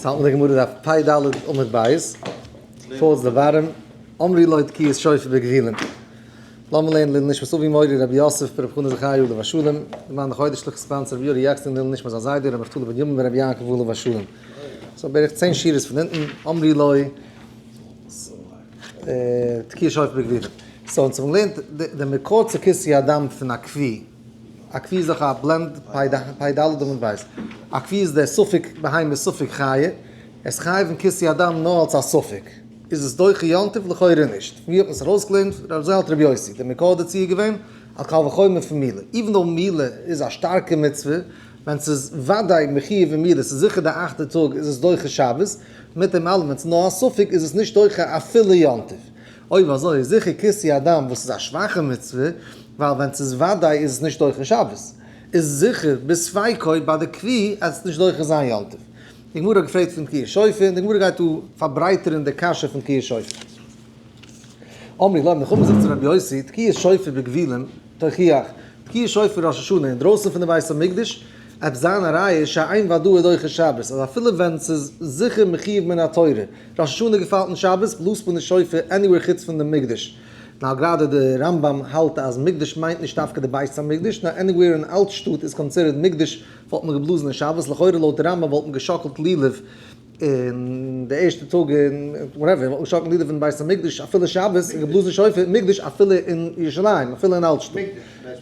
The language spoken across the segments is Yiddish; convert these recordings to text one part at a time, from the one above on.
ס'האלט מיט די גמרא דף פ ד עמוד ב', towards the bottom, אמרו לו תקיעת שופר בגבולין. לאמיר לערנען לעילוי נשמת אבי מורי רבי יוסף ברב חנא זכריה עליו השלום, למען די חודש'ליכע sponsor רבי יורי יעקסטין לעילוי נשמת זיין זיידע רבי נפתלי בן ימים ברבי יעקב עליו השלום. so בערך 10 שורות פון אונטן, אמרו לו תקיעת שופר בגבולין. so אונז האבן געלערנט די מקור צו כיסוי הדם פון א כוי. א כוי איז דאך א blend פ ד עמוד ב'. א כוי איז דער ספק בהמה ספק חיה. עס חייב אין כיסוי הדם נאר אלס א ספק. איז עס דוחה יום טוב? לכאורה נישט. פון ווי האט מען עס ארויסגעלערנט? אזוי האלט רבי יוסי. דער מקור דערצו איז געווען א קל וחומר פון מילה. even though מילה איז א שטארקע מצוה, ווען ס'איז וודאי מחיוב אין מילה, ס'איז זיכער די אכטע טאג איז עס דוחה שבת, מיט דעם אלעם ווען ס'איז נאר א ספק איז עס נישט דוחה אפילו יום טוב. אויב אזוי איז זיכער כיסוי הדם וואס איז א שוואכע מצוה, ווייל ווען ס'איז וודאי איז עס נישט דוחה שבת. איז זיכער בספיקו ביי די כוי אז עס נישט דוחה זיין יום טוב. די גמרא האט געפרעגט פון תקיעת שופר, און די גמרא גייט דא פארברייטערן די קשיא פון תקיעת שופר. אמרי ליה, נחום זאגט צו רבי יוסי, תקיעת שופר בגבולין תוכיח, תקיעת שופר ראש השנה אינדרויסן פון די בית המקדש, עפ זיין א ראיה שאין ודאי דוחה שבת, אז אפילו ווען ס'איז זיכער מחיוב מן התורה, ראש השנה געפאלט אין שבת, בלאזט מען נישט שופר anywhere חוץ פון די מקדש. נאר גראדע די רמב ם האלט אז מקדש מיינט נישט דווקא די בית המקדש, נאר anywhere אין אלט שטאט איז considered מקדש וואלט מען געבלאזן אין שבת, לכאורה לויט די רמב ם וואלט מען געשאקלט לולב אין די ערשטע טאג אין whatever, וואלט מען געשאקלט לולב אין בית המקדש אפילו שבת און געבלאזן שופר אין מקדש אפילו אין ירושלים אפילו אין אלט שטאט.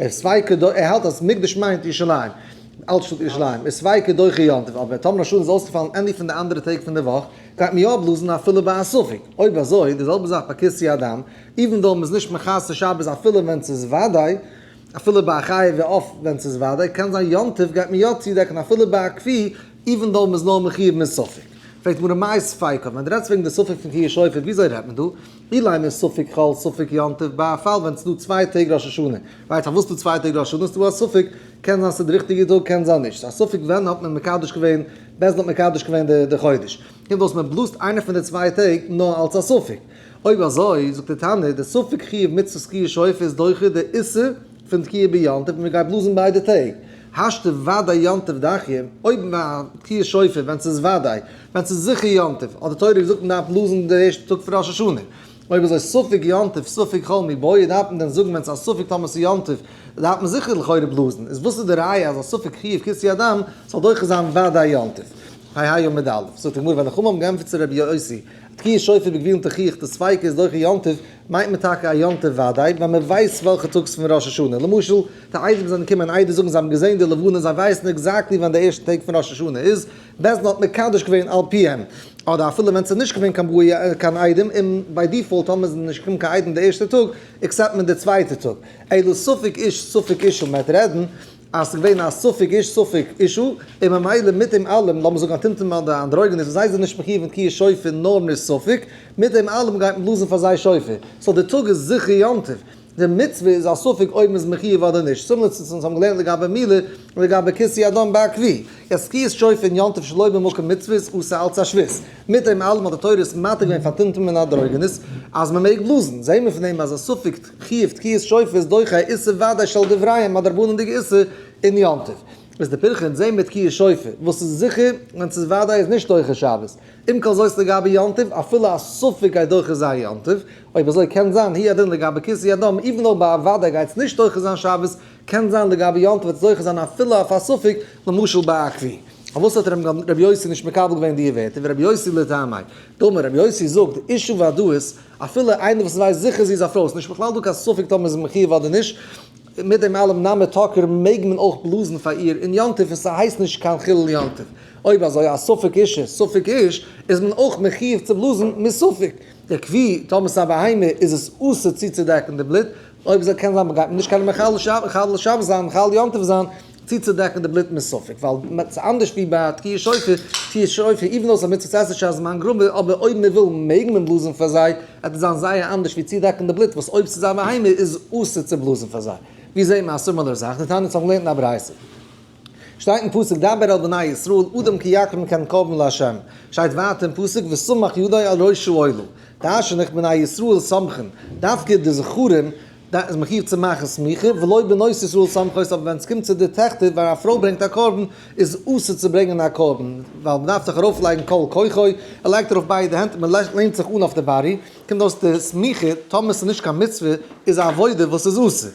ער האלט אז מקדש מיינט ירושלים. אלט שטאט ירושלים איז ספיקא דוחה יום טוב, אבער טאמער ראש השנה איז אויסגעפאלן any פון די אנדערע טעג פון די וואך, גייט מען יא בלאזן אפילו ביי א ספק. אויב אזוי, די זעלבע זאך ביי כיסוי הדם, even though מ'איז נישט מכסה שבת אפילו ווען ס'איז וודאי, אפילו ביי א חיה ועוף ווען ס'איז וודאי, קען זיין יום טוב גייט מען יא צודעקן אפילו ביי א כוי, even though מ'איז נאר מחיוב מספק. פרעגט די גמרא מאי ספיקא, ווען דו רעדסט וועגן די ספק פון תקיעת שופר, וויאזוי רעדט מען דא? אילימא ספק חול ספק יום טוב ביי א פאל ווען ס'איז דא צוויי טעג ראש השנה, right פארוואס ס'דא צוויי טעג ראש השנה איז דא א ספק, קען זיין ס'איז די ריכטיגע טאג קען זיין נישט, ס'איז א ספק ווען האט מען מקדש געווען, בית דין האט מקדש געווען די חודש, קומט אויס מען בלאזט איינע פון די צוויי טעג נאר אלץ א ספק, אויב אזוי זאגט די תנא די ספק חיוב מצוות תקיעת שופר איז דוחה די איסור פון תקיעה ביום טוב און מען גייט בלאזן ביידע טעג, השתא ודאי יום טוב דחיא, אויב ביי תקיעת שופר ווען ס'איז ודאי, ווען ס'איז זיכער יום טוב, האט די תורה געזאגט מען דארף בלאזן די ערשטע טאג פון ראש השנה, אויב אזוי ספק יום טוב ספק חול מיבעיא דארף מען דען זאגן ווען ס'איז א ספק טאמער ס'איז יום טוב דארף מען זיכער לכאורה בלאזן, איז וואס איז די ראיה אז א ספק חיוב כיסוי הדם זאל דוחה זיין ודאי יום טוב? פ"ה עמוד א', זאגט די גמרא ווען די חכמים האבן געענטפערט צו רבי יוסי, תקיעת שופר בגבולין תוכיח די ספיקא איז דוחה יום טוב, מיינט מען טאקע א יום טוב וודאי, ווען מען ווייסט וועלכע טאג ס'איז פון ראש השנה. למשל, די עדים זענען געקומען עדות זאגן זיי האבן געזען די לבנה, זיי ווייסן exactly ווען די ערשטע טעג פון ראש השנה איז, בית דין האט מקדש געווען על פיהם. אדער אפילו ווען ס'איז נישט געווען קיין עדים, און by default טאמער זענען נישט געקומען קיין עדים די ערשטע טאג, accept מען די צווייטע טאג. אלא ספק איש ספק אשה, מ'וועט רעדן אז ס'איז געווען א ספק איש ספק אשה, און ממילא מיט דעם אלעם, לאמיר זאגן א טומטום אדער א אנדרוגינוס, וואס זיי זענען נישט מחיוב אין תקיעת שופר נאר מספק, מיט דעם אלעם גייט מען בלאזן פאר זיי שופר. so די טאג איז זיכער יום טוב. די מצוה איז א ספק אויב מ'איז מחיוב אדער נישט. similar צו וואס אונז האבן געלערנט לגבי מילה און לגבי כיסוי הדם ביי א כוי. יעצט תקיעת שופר אין יום טוב שלא במקום מצוה איז אסור אלץ א שבות. מיט דעם אלעם האט די תורה עס מתיר געווען פאר טומטום און אנדרוגינוס אז מ'מעג בלאזן. זעהן מיר פון דעם אז א ספק חיוב תקיעת שופר איז דוחה א איסור ודאי של דבריהם א דרבנן'דיגע איסור אין יום טוב. איז די פירכא אונז זעהן מיט תקיעת שופר וואס איז זיכער ווען ס'איז ודאי איז נישט דוחה שבת. עם כל זאת לגבי יום טוב, אפילו א ספק גייט דוחה זיין יום טוב, אויב אזוי קען זיין הוא הדין לגבי כיסוי הדם, even though ביי א ודאי גייט עס נישט דוחה זיין שבת, קען זיין לגבי יום טוב וועט עס דוחה זיין אפילו אויף א ספק, למשל ביי א כוי. פארוואס האט רבי יוסי נישט מקבל געווען די ווערטער ורבי יוסי לטעמי'? דאמר רבי יוסי זאגט, אשה ודאית, אפילו איינער וואס ווייסט זיכער זי איז א פרוי, ס'איז נישט בכלל דא קיין ספק טאמער איז מחיוב אדער נישט, מיט דעם אלעם נמי תקער מעג מען אויך בלאזן פאר איר אין יום טוב און ס'הייסט נישט קיין חילול יום טוב. אויב אזוי א ספק אישה ספק איש איז מען אויך מחיוב צו בלאזן מספק. די כוי טאמער ס'איז א בהמה איז עס אסור צוצודעקן די בלוט, אויב אזוי קען זיין מ'גייט נישט קענען מחלל שבת זיין מחלל יום טוב זיין צוצודעקן די בלוט מספק, ווייל ס'איז אנדערש ווי ביי תקיעת שופר, תקיעת שופר even though ס'איז א מצוות עשה שהזמן גרמא אבער אויב מ'וויל מעג מען בלאזן פאר זיי, וועט עס זיין זייער אנדערש ווי צודעקן די בלוט וואס אויב ס'איז א בהמה איז אסור צו בלאזן פאר זיי. ווי זעהט מען א similar זאך? דתניא אונז האבן געלערנט אין א ברייתא. שטייט אין פסוק דבר אל בני ישראל אדם כי יקריב מכם קרבן לה', שטייט ווייטער אין פסוק וסמך ידו על ראש העולה, דרש'ן איך בני ישראל סומכין, דווקא די זכרים. איז מחיוב צו מאכן סמיכה, ולא בנות ישראל סומכות, אבער ווען עס קומט צו די טעכטער, ווען א פרוי ברענגט א קרבן, איז אסור צו ברענגען א קרבן, ווייל מען דארף דאך ארויפלייגן כל כוחו, ער לייגט ארויף ביידע הענט און מען לענט זיך אן אויף די body, קומט אויס די סמיכה, טאמער עס איז נישט קיין מצוה, איז א עבודה וואס איז אסור.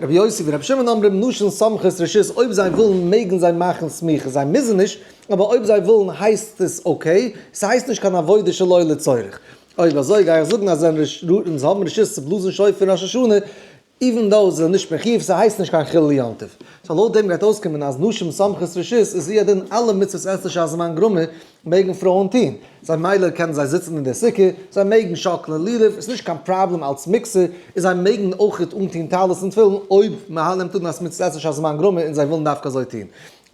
רבי יוסי ורבי שמעון אומרים נשים סומכות רשות אויב זיי ווילן מעגן זיי מאכן סמיכה, זיי מוזן נישט, אבער אויב זיי ווילן הייסט עס okay, ס'הייסט נישט קיין עבודה שלא לצורך. אויב אזוי גיי איך זאגן אז זיי האבן רשות צו בלאזן שופר ראש השנה, even though זיי זענען נישט מחיוב, ס'הייסט נישט קיין חילול יום טוב. so לויט דעם גייט אויסקומען אז נשים סומכות רשות איז הוא הדין אלע מצוות עשה שהזמן גרמא מעגן פרויען טון. זיי מילא קענען זיי זיצן אין די סוכה, זיי מעגן שאקלען לולב, איז נישט קיין פראבלעם אלס מוקצה, און זיי מעגן אויכעט אנטון טלית און תפילין אויב מ'נעמט אן אז מצוות עשה שהזמן גרמא און זיי ווילן דווקא אזוי טון.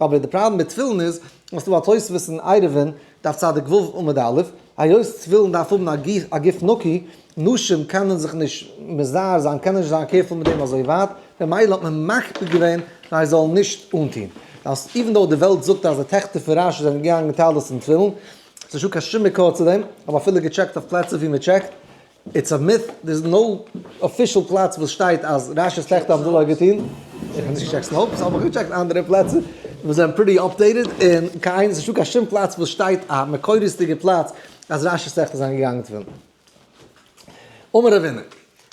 אבער די פראבלעם מיט תפילין איז אז ס'דא א תוספות אין עירובין, דף צדיק ו' עמוד א', היות תפילין דארף האבן א גוף נקי, נשים קענען זיך נישט מזהר זיין, קענען נישט זיין careful מיט דעם אזוי ווייט, ממילא האט מען מקפיד געווען זיי זאלן נישט אנטון. אז even though די וועלט זאגט אז די טעכטער פון רשי זענען געגאנגען טלית און תפילין, ס'איז נישטא קיין שום מקור צו דעם, האב אפילו געטשעקט אויף פלעצער ווי מ'טשעקט, it's a myth, there is no official פלאץ וואס שטייט אז רשי'ס טעכטער האבן דאס געטון, איך האב נישט געטשעקט Snopes, אבער איך האב געטשעקט אנדערע פלעצער וואס זענען pretty updated, און קיין, ס'נישטא קיין שום פלאץ וואס שטייט א מקורות'דיגע פלאץ אז רשי'ס טעכטער זענען געגאנגען תפילין. אמר רבינא,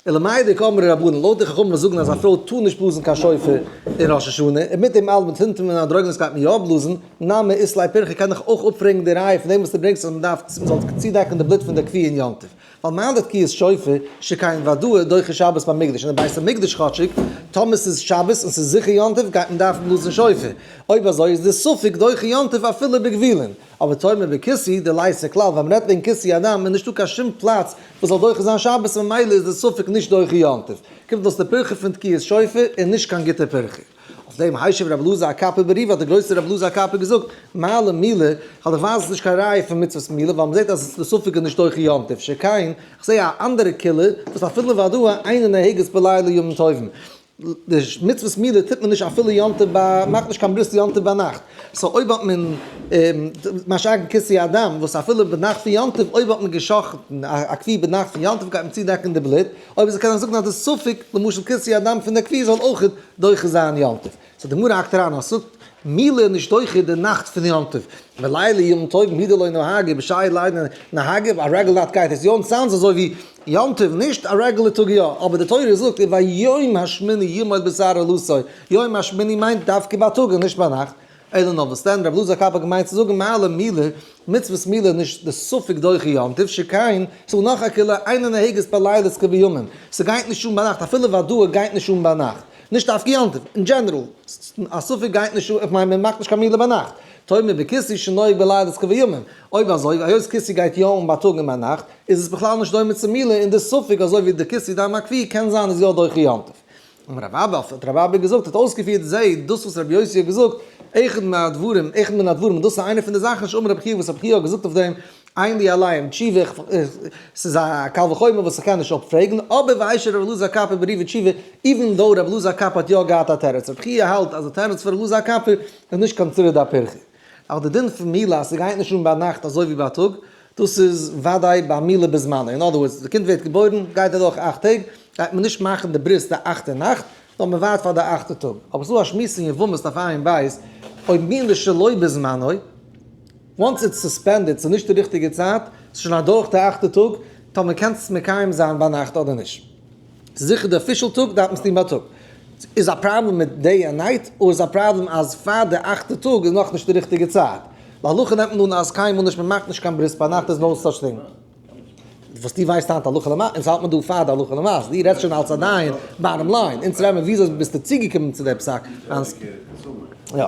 ולמאי דקאמרי רבנן, לויט די חכמים וואס זאגן אז א פרוי טאר נישט בלאזן קיין שופר אין ראש השנה, און מיט דעם אלעם מיט הינטן און אנדרוגינוס גייט מען יא בלאזן, נמי אית ליה פירכא קען איך אויך אפפרעגן די ראיה פון דעם וואס דו ברענגסט אז מען דארף מען זאל צודעקן די בלוט פון די כוי אין יום טוב, ווייל מה דתקיעת שופר שכן ודאי דוחה שבת במקדש, אין די בית המקדש כאטשיג, טאמער ס'איז שבת און ס'איז זיכער יום טוב גייט מען דארפן בלאזן שופר, אויב אזוי איז די ספק דוחה יום טוב אפילו בגבולין. אבער תאמר בכיסוי דליתא כלל, ווען מ'רעדט וועגן כיסוי הדם איז נישטא קיין שום פלאץ וואס זאל דוחה זיין שבת ממילא איז די ספק נישט דוחה יום טוב, קומט אויס די פירכא פון תקיעת שופר איז נישט קיין גוטע פירכא. אויף דעם השיב רבי אלעזר הקפר בריבא האט דער גרויסער רבי אלעזר הקפר געזאגט, מה למילה, כ'וועל דיך ווייזן ס'איז נישט קיין ראיה פון מצוות מילה ווייל מ'זעט אז די ספק איז נישט דוחה יום טוב, שכן כ'זע א אנדערע קולא וואס אפילו ודאי אינה נוהגת בלילה ימים טובים, די מצוות מילה טוט מען נישט אפילו יום טוב ביי, מאכט נישט קיין ברית יום טוב ביינאכט, so אויב האט מען משא כ כיסוי הדם וואס אפילו ביינאכט פון יום טוב אויב האט מען גע'שחט'ן א כוי ביינאכט פון יום טוב גייט מען צודעקן די בלוט, אויב אזוי קען איך זאגן אז די ספק למשל כיסוי הדם פון די כוי זאל אויך דוחה זיין יום טוב, so די גמרא האקט אריין אז ס'זאגט מילה איז נישט דוחה די נאכט פון יום טוב, ולילה יום טוב הוא דלא נהגא בשאר לילה נהגא, א רעגולער נאכט גייט עס יא און sounds אזוי ווי יום טוב נישט, א רעגולער טאג יא, אבער די תורה זאגט וביום השמיני ימול בשר ערלתו, יום השמיני מיינט דווקא בייטאג און נישט ביינאכט, אלא נאר וואס דען, רב אלעזר הקפר האט געמיינט צו זאגן מעלה מילה, מצוות מילה נישט די ספק דוחה יום טוב, שכן, ס'דא נאך א קולא, אינה נוהגת בלילות כבימים, ס'גייט נישט אן ביינאכט, אפילו ודאי גייט נישט אן ביינאכט, נישט דווקא יום טוב, אין דזשענעראל, א ספק גייט נישט אן, איך מיין מען מאכט נישט קיין מילה ביינאכט, תאמר בכיסוי שנוהג בלילות כבימים, אויב אזוי, היות כיסוי גייט יא אן בייטאג און ביינאכט, איז עס בכלל נישט דומה צו מילה און די ספק אזוי ווי די כיסוי דם הכוי קען זיין איז יא דוחה יום טוב. אמר רב אבא, האט רב אבא געזאגט, האט אויסגעפירט זע דאס וואס רבי יוסי האט געזאגט, אחד מהדברים, אחד מן הדברים, דאס איז איינע פון די זאכן שאמר רבי חייא וואס רבי חייא האט געזאגט אויף דעם, אין לי עליהם תשובה, ס'איז א קל וחומר וואס איך קען נישט אפפרעגן, אבער והשיב רבי אלעזר הקפר בריבא תשובה, even though רבי אלעזר הקפר האט יא געהאט א תירוץ, רבי חייא האלט אז די תירוץ פון רבי אלעזר הקפר איז נישט קיין צורא דפירכא. אבער די דין פון מילה אז ס'גייט נישט אן ביינאכט אזוי ווי בייטאג, דאס איז וודאי ביי מילה בזמנה, אין other words, די קינד ווערט געבוירן, גייט אדורך 8 טעג, גייט מען נישט מאכן די ברית די אכטע נאכט, נאר מען ווארט פאר די אכטע טאג. אבער ס'דא א שמועס אין יבמות דף עיין בית, אויב מילה שלא בזמנו, once it's suspended, ס'איז נישט די ריכטיגע צייט, ס'איז שוין אדורך די אכטע טאג, טאמער קענסט עס מקיים זיין ביינאכט אדער נישט. ס'איז זיכער די official טאג דארף מען עס טון בייטאג. איז א פראבלעם מיט day and night, אדער איז א פראבלעם אז פאר די אכטע טאג איז נאכנישט די ריכטיגע צייט? להלכה נעמט מען אן אז קיינמאל נישט, מען מאכט נישט קיין ברית ביינאכט איז no such thing. וואס דו ווייסט היינט הלכה למעשה, אונז האלט מען דא פאר די הלכה למעשה, דו רעדסט שוין אלס א דיין, bottom line, אונז רעדן מיר וויאזוי ביסטו צוגעקומען צו די פסק. יא.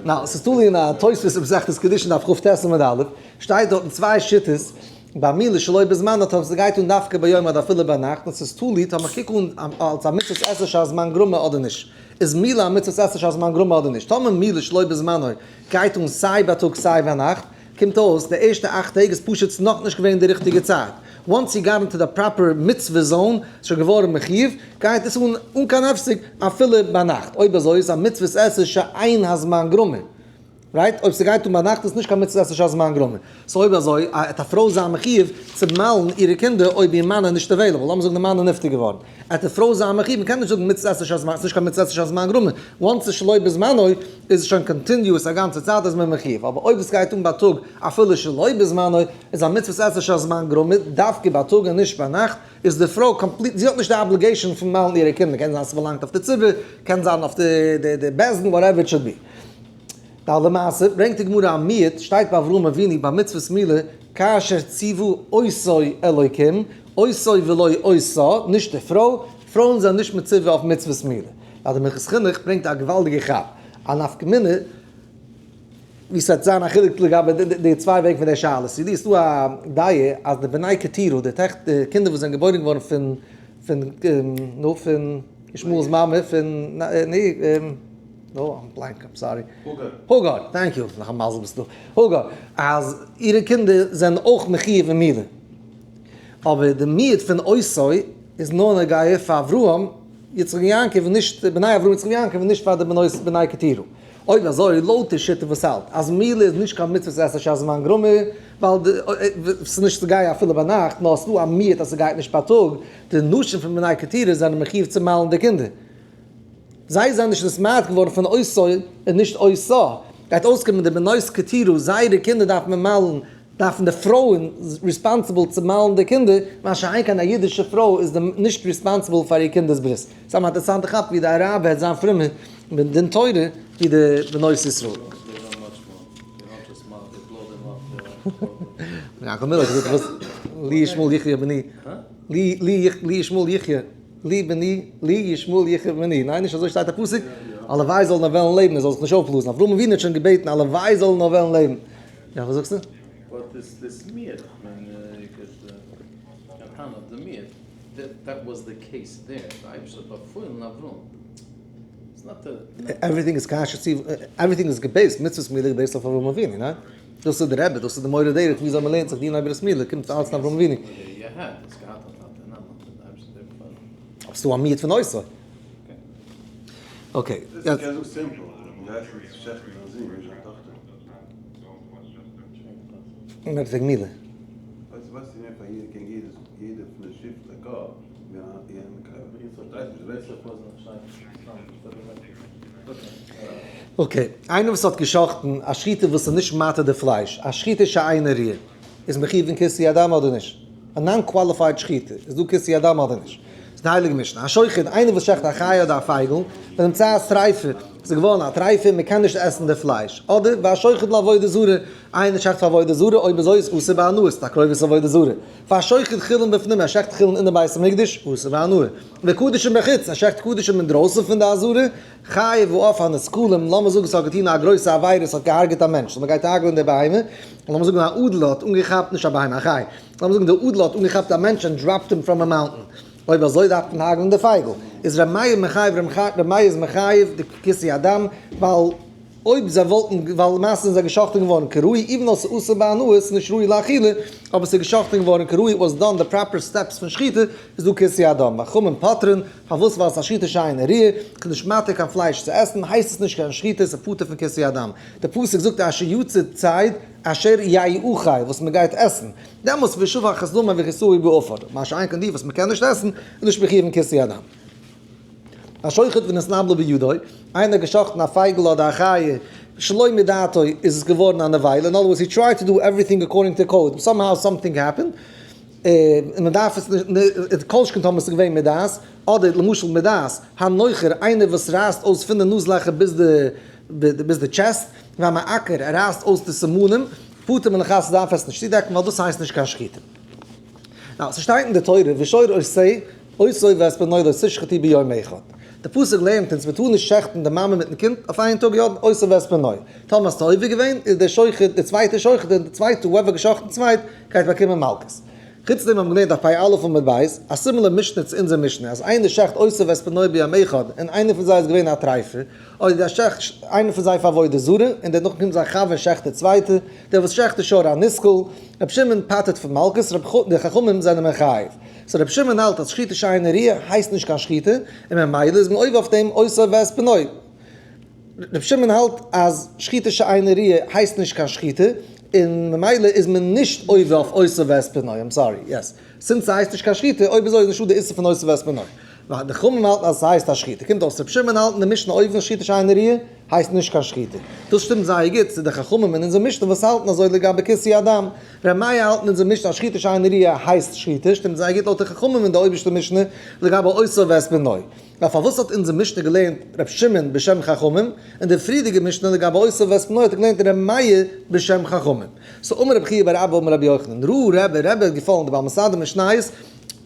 נאו, ס'איז תלוי אין א תוספות אין מסכת קידושין דף כט עמוד א', שטייט דארטן צוויי שיטות, ביי מילה שלא בזמנה טאמער ס'גייט אן דווקא ביום אדער אפילו ביינאכט, און ס'איז תלוי טאמער כ'קוק אן אלס א מצוות עשה שהזמן גרמא אדער נישט. איז מילה א מצוות עשה שהזמן גרמא אדער נישט? טאמער מילה שלא בזמנו גייט אן סיי בייטאג סיי ביינאכט, קומט אויס די ערשטע 8 טעג איז פשוט נאכנישט געווען די ריכטיגע צייט. once you got into the proper מצוה zone, איז שוין געווארן מחיוב, גייט עס אן אן קיין הפסק אפילו ביינאכט. אויב אזוי איז א מצוות עשה שאין הזמן גרמא. Right? אויב ס'גייט אן ביינאכט איז נישט קיין מצוות עשה שהזמן גרמא. So אויב אזוי, העט א פרוי זיין מחיוב צו מל'ן אירע קינדער אויב איר מאן איז נישט available. לאמיר זאגן די מאן איז נפטר געווארן. העט די פרוי זיין מחיוב, מ'קען נישט זאגן מצוות עשה שהזמן, ס'נישט קיין מצוות עשה שהזמן גרמא. Once ס'איז שלא בזמנו, איז עס שוין continuous א גאנצע צייט איז מען מחיוב. אבער אויב עס גייט אן בייטאג אפילו שלא בזמנו, איז א מצוות עשה שהזמן גרמא דווקא בייטאג און נישט ביינאכט. איז די פרוי complete, זי האט נישט די obligation פון מל'ן אירע קינדער, קען זיין ס'באלאנגט אויף די ציבור, קען זיין אויף די די בית דין, whatever it should be. די למעשה ברענגט די גמרא א מיעוט, שטייט ביי אברהם אבינו ביי מצוות מילה, כאשר ציוה אותו אלוקים, אותו ולא אותה, נישט די פרוי, פרויען זענען נישט מצווה אויף מצוות מילה. ווייל די מנחת חינוך ברענגט א געוואלדיגע כאפ, א נפקא מינה, ווי ס'וועט זיין א חילוק לגבי די צוויי וועגן פון די שאלה. ס'איז דא א דעה אז די בני קטורה, די טעכט, די קינדער וואס זענען געבוירן געווארן פון, פון, נו, פון ישמעאל'ס מאמע, פון, ני, נו, I'm blank, I'm sorry. הגר. הגר, thank you, נאך א מזל ביסטו. הגר, אז אירע קינדער זענען אויך מחיוב אין מילה. אבער די מיעוט פון אותו איז נאר נוגע פאר אברהם, יצחק און יעקב, און נישט, בני אברהם, יצחק און יעקב, און נישט פאר די בנות בני קטורה. אויב אזוי, לויט די שיטה וואס האלט אז מילה איז נישט קיין מצוות עשה שהזמן גרמא, ווייל ס'איז נישט ס'גייט אפילו ביינאכט, נאר ס'איז דא א מיעוט אז ס'גייט נישט בייטאג, די נשים פון בני קטורה זענען מחיוב צו מל'ן די קינדער. זיי זענען נישט נתמעט געווארן פון אותו און נישט אותה. גייט אויסקומען די בנות קטורה, זייערע קינדער דארף מען מל'ן, דארפן די פרויען responsible צו מל'ן די קינדער, מה שאין כן א אידישע פרוי איז נישט responsible פאר איר קינדער'ס ברית. ס'איז אן אינטערעסאנטע כאפ ווי די אראבער העט זיין פרומער מיט דין תורה ווי די בנות ישראל. יעקב מילער האט געזאגט וואס לי ישמעאל יחיה בני לי לי ישמעאל יחיה לי בני לי ישמעאל יחיה בני, ניין נישט אזוי שטייט א פסוק? הלוואי זאל נאר וועלן לעבן ער זאל זיך נישט אויפבלאזן, אברהם אבינו האט שוין געבעטן הלוואי זאל נאר וועלן לעבן, יא וואס זאגסטו? But this this מיעוט, איך מיין you could קען טענה'ן אויף די מיעוט, that was the case there, די אייבערשטער האט באפוילן אברהם, it's not the. Everything איז קשיא צו, everything איז גע based, מצוות מילה איז גע based אויף אברהם אבינו, ניין? דאס איז די רבי, דאס איז די מורה דרך ווי אזוי מען לערנט זיך דינען א ברית מילה, קומט אלץ פון אברהם אבינו. אבער ס'דא א מיעוט פון אותו. Okay. און וועגן מילה. Okay, איינער וואס האט גע'שחט'ן א שחיטה וואס איז נישט מתיר די פלייש, א שחיטה שאינה ראויה, איז מחיוב אין כיסוי הדם אדער נישט? א non-qualified שחיטה, איז דא כיסוי הדם אדער נישט? ס'איז די הייליגע משנה. א שוחט, איינער וואס שעכט א חיה אדער א פייגל, ונמצאת טריפה, ס'איז געווארן א טריפה, מען קען נישט עסן די פלייש. אדער והשוחט לעבודה זרה, איינער שעכט פאר עבודה זרה, אויב אזוי איז אסור בהנאה, ס'איז תקרובת עבודה זרה. והשוחט חולין בפנים, ער שעכט חולין אין די בית המקדש, אסור בהנאה. וקדשים בחוץ, ער שעכט קדשים אינדרויסן פון די עזרה, חייב העוף הנסקלים, לאמיר זאגן ס'האט געטון א גרויסע עבירה, ס'האט געהארגעט א מענטש, so מ'גייט הרג'נען די בהמה, לאמיר זאגן א אדלער האט אנגעכאפט, נישט א בהמה, א חי, לאמיר זאגן די אדלער האט אנגעכאפט א מענטש and dropped him from a mountain, אויב אזוי דארף מען הרג'נען די פייגל, איז ר' מאיר מחייב, ר' מאיר איז מחייב די כיסוי הדם, ווייל אויב זיי וואלטן, ווייל למעשה זענען זיי געשאכטן געווארן כראוי, even though ס'איז אסור בהנאה, ס'איז נישט ראוי לאכילה, אבער ס'איז געשאכטן געווארן כראוי, was done the proper steps פון שחיטה, איז דא כיסוי הדם. וחכמים פוטרין, פארוואס? ווייל ס'איז א שחיטה שאינה ראויה, ס'איז נישט מתיר קיין פלייש צו עסן, הייסט עס נישט קיין שחיטה, ס'איז פטור פון כיסוי הדם. די פסוק זאגט אשר יצא ציד אשר יאכל, וואס מ'גייט עסן, דעמאלטס ושפך את דמו וכסהו בעפר, מה שאין כן די וואס מ'קען נישט עסן, איז נישט מחיוב אין כיסוי הדם. השוחט ונתנבלה בידו, איינער האט געשחט'ן א פייגל אדער א חיה, שלא מדעתו איז עס געווארן א נבילה, in other words he tried to do everything according to code, somehow something happened, און מען דארף עס נישט, כל שכן טאמער עס איז געווען מדעת, אדער למשל מדעת, הנוחר, איינער וואס רייסט אויס פון די נאז לעכער ביז די ביז די chest, והמעקר, ער רייסט אויס די סימנים, פטור מלכסות דארף עס נישט צודעקן ווייל דאס הייסט נישט קיין שחיטה. Now, ס'שטייט אין די תורה, ושור או שה, אותו ואת בנו לא תשחטו ביום אחד. די פסוק לערנט אונז מ'טאר נישט שעכטן די מאמע מיטן קינד אויף איין טאג יא, אותו ואת בנו. טאמער האסטו עובר געווען, איז דער שוחט, דער צווייטער שוחט, דער צווייטער whoever געשחט'ן צווייט, גייט באקומען מלקות. חוץ דעם האבן מיר געלערנט דף פ"א עמוד ב', א similar משנה צו אונזער משנה, אז איינער שעכט אותו ואת בנו ביום אחד, און איינער פון זיי איז געווען א טרייפער, אדער דער שעכט איינער פון זיי פאר עבודה זרה, און דערנאך קומט זיין חבר שעכט דער צווייטער, דער וואס שעכט די שור הנסקל, רבי שמעון פטר'ט פון מלקות, רבי די חכמים זענען מחייב. So רבי שמעון האלט אז שחיטה שאינה ראויה הייסט נישט קיין שחיטה, און ממילא איז מען עובר אויף דעם אותו ואת בנו. רבי שמעון האלט אז שחיטה שאינה ראויה הייסט נישט קיין שחיטה, און ממילא איז מען נישט עובר אויף אותו ואת בנו, I'm sorry, yes. Since ס'הייסט נישט קיין שחיטה, אויב אזוי איז נישטא די איסור פון אותו ואת בנו. ווייל די חכמים האלטן אז ס'הייסט א שחיטה. קומט אויס רבי שמעון האלט אין די משנה אויבן שחיטה שאינה ראויה הייסט נישט קיין שחיטה. דאס שטימט זייער גוט צו די חכמים אין אונזער משנה וואס האלטן אזוי לגבי כיסוי הדם. ר' מאיר האלט אין אונזער משנה אז שחיטה שאינה ראויה הייסט שחיטה, שטימט זייער גוט לויט די חכמים אין די אויבערשטע משנה לגבי אותו ואת בנו. נאר פארוואס האט אונזער משנה געלערנט ר' שמעון בשם חכמים, און די פריערדיגע משנה לגבי אותו ואת בנו האט געלערנט ר' מאיר בשם חכמים? So אמר רבי חייא בר אבא אמר רבי יוחנן, ראה רבי, רבי האט געפאלן די בעל מסדר משניות,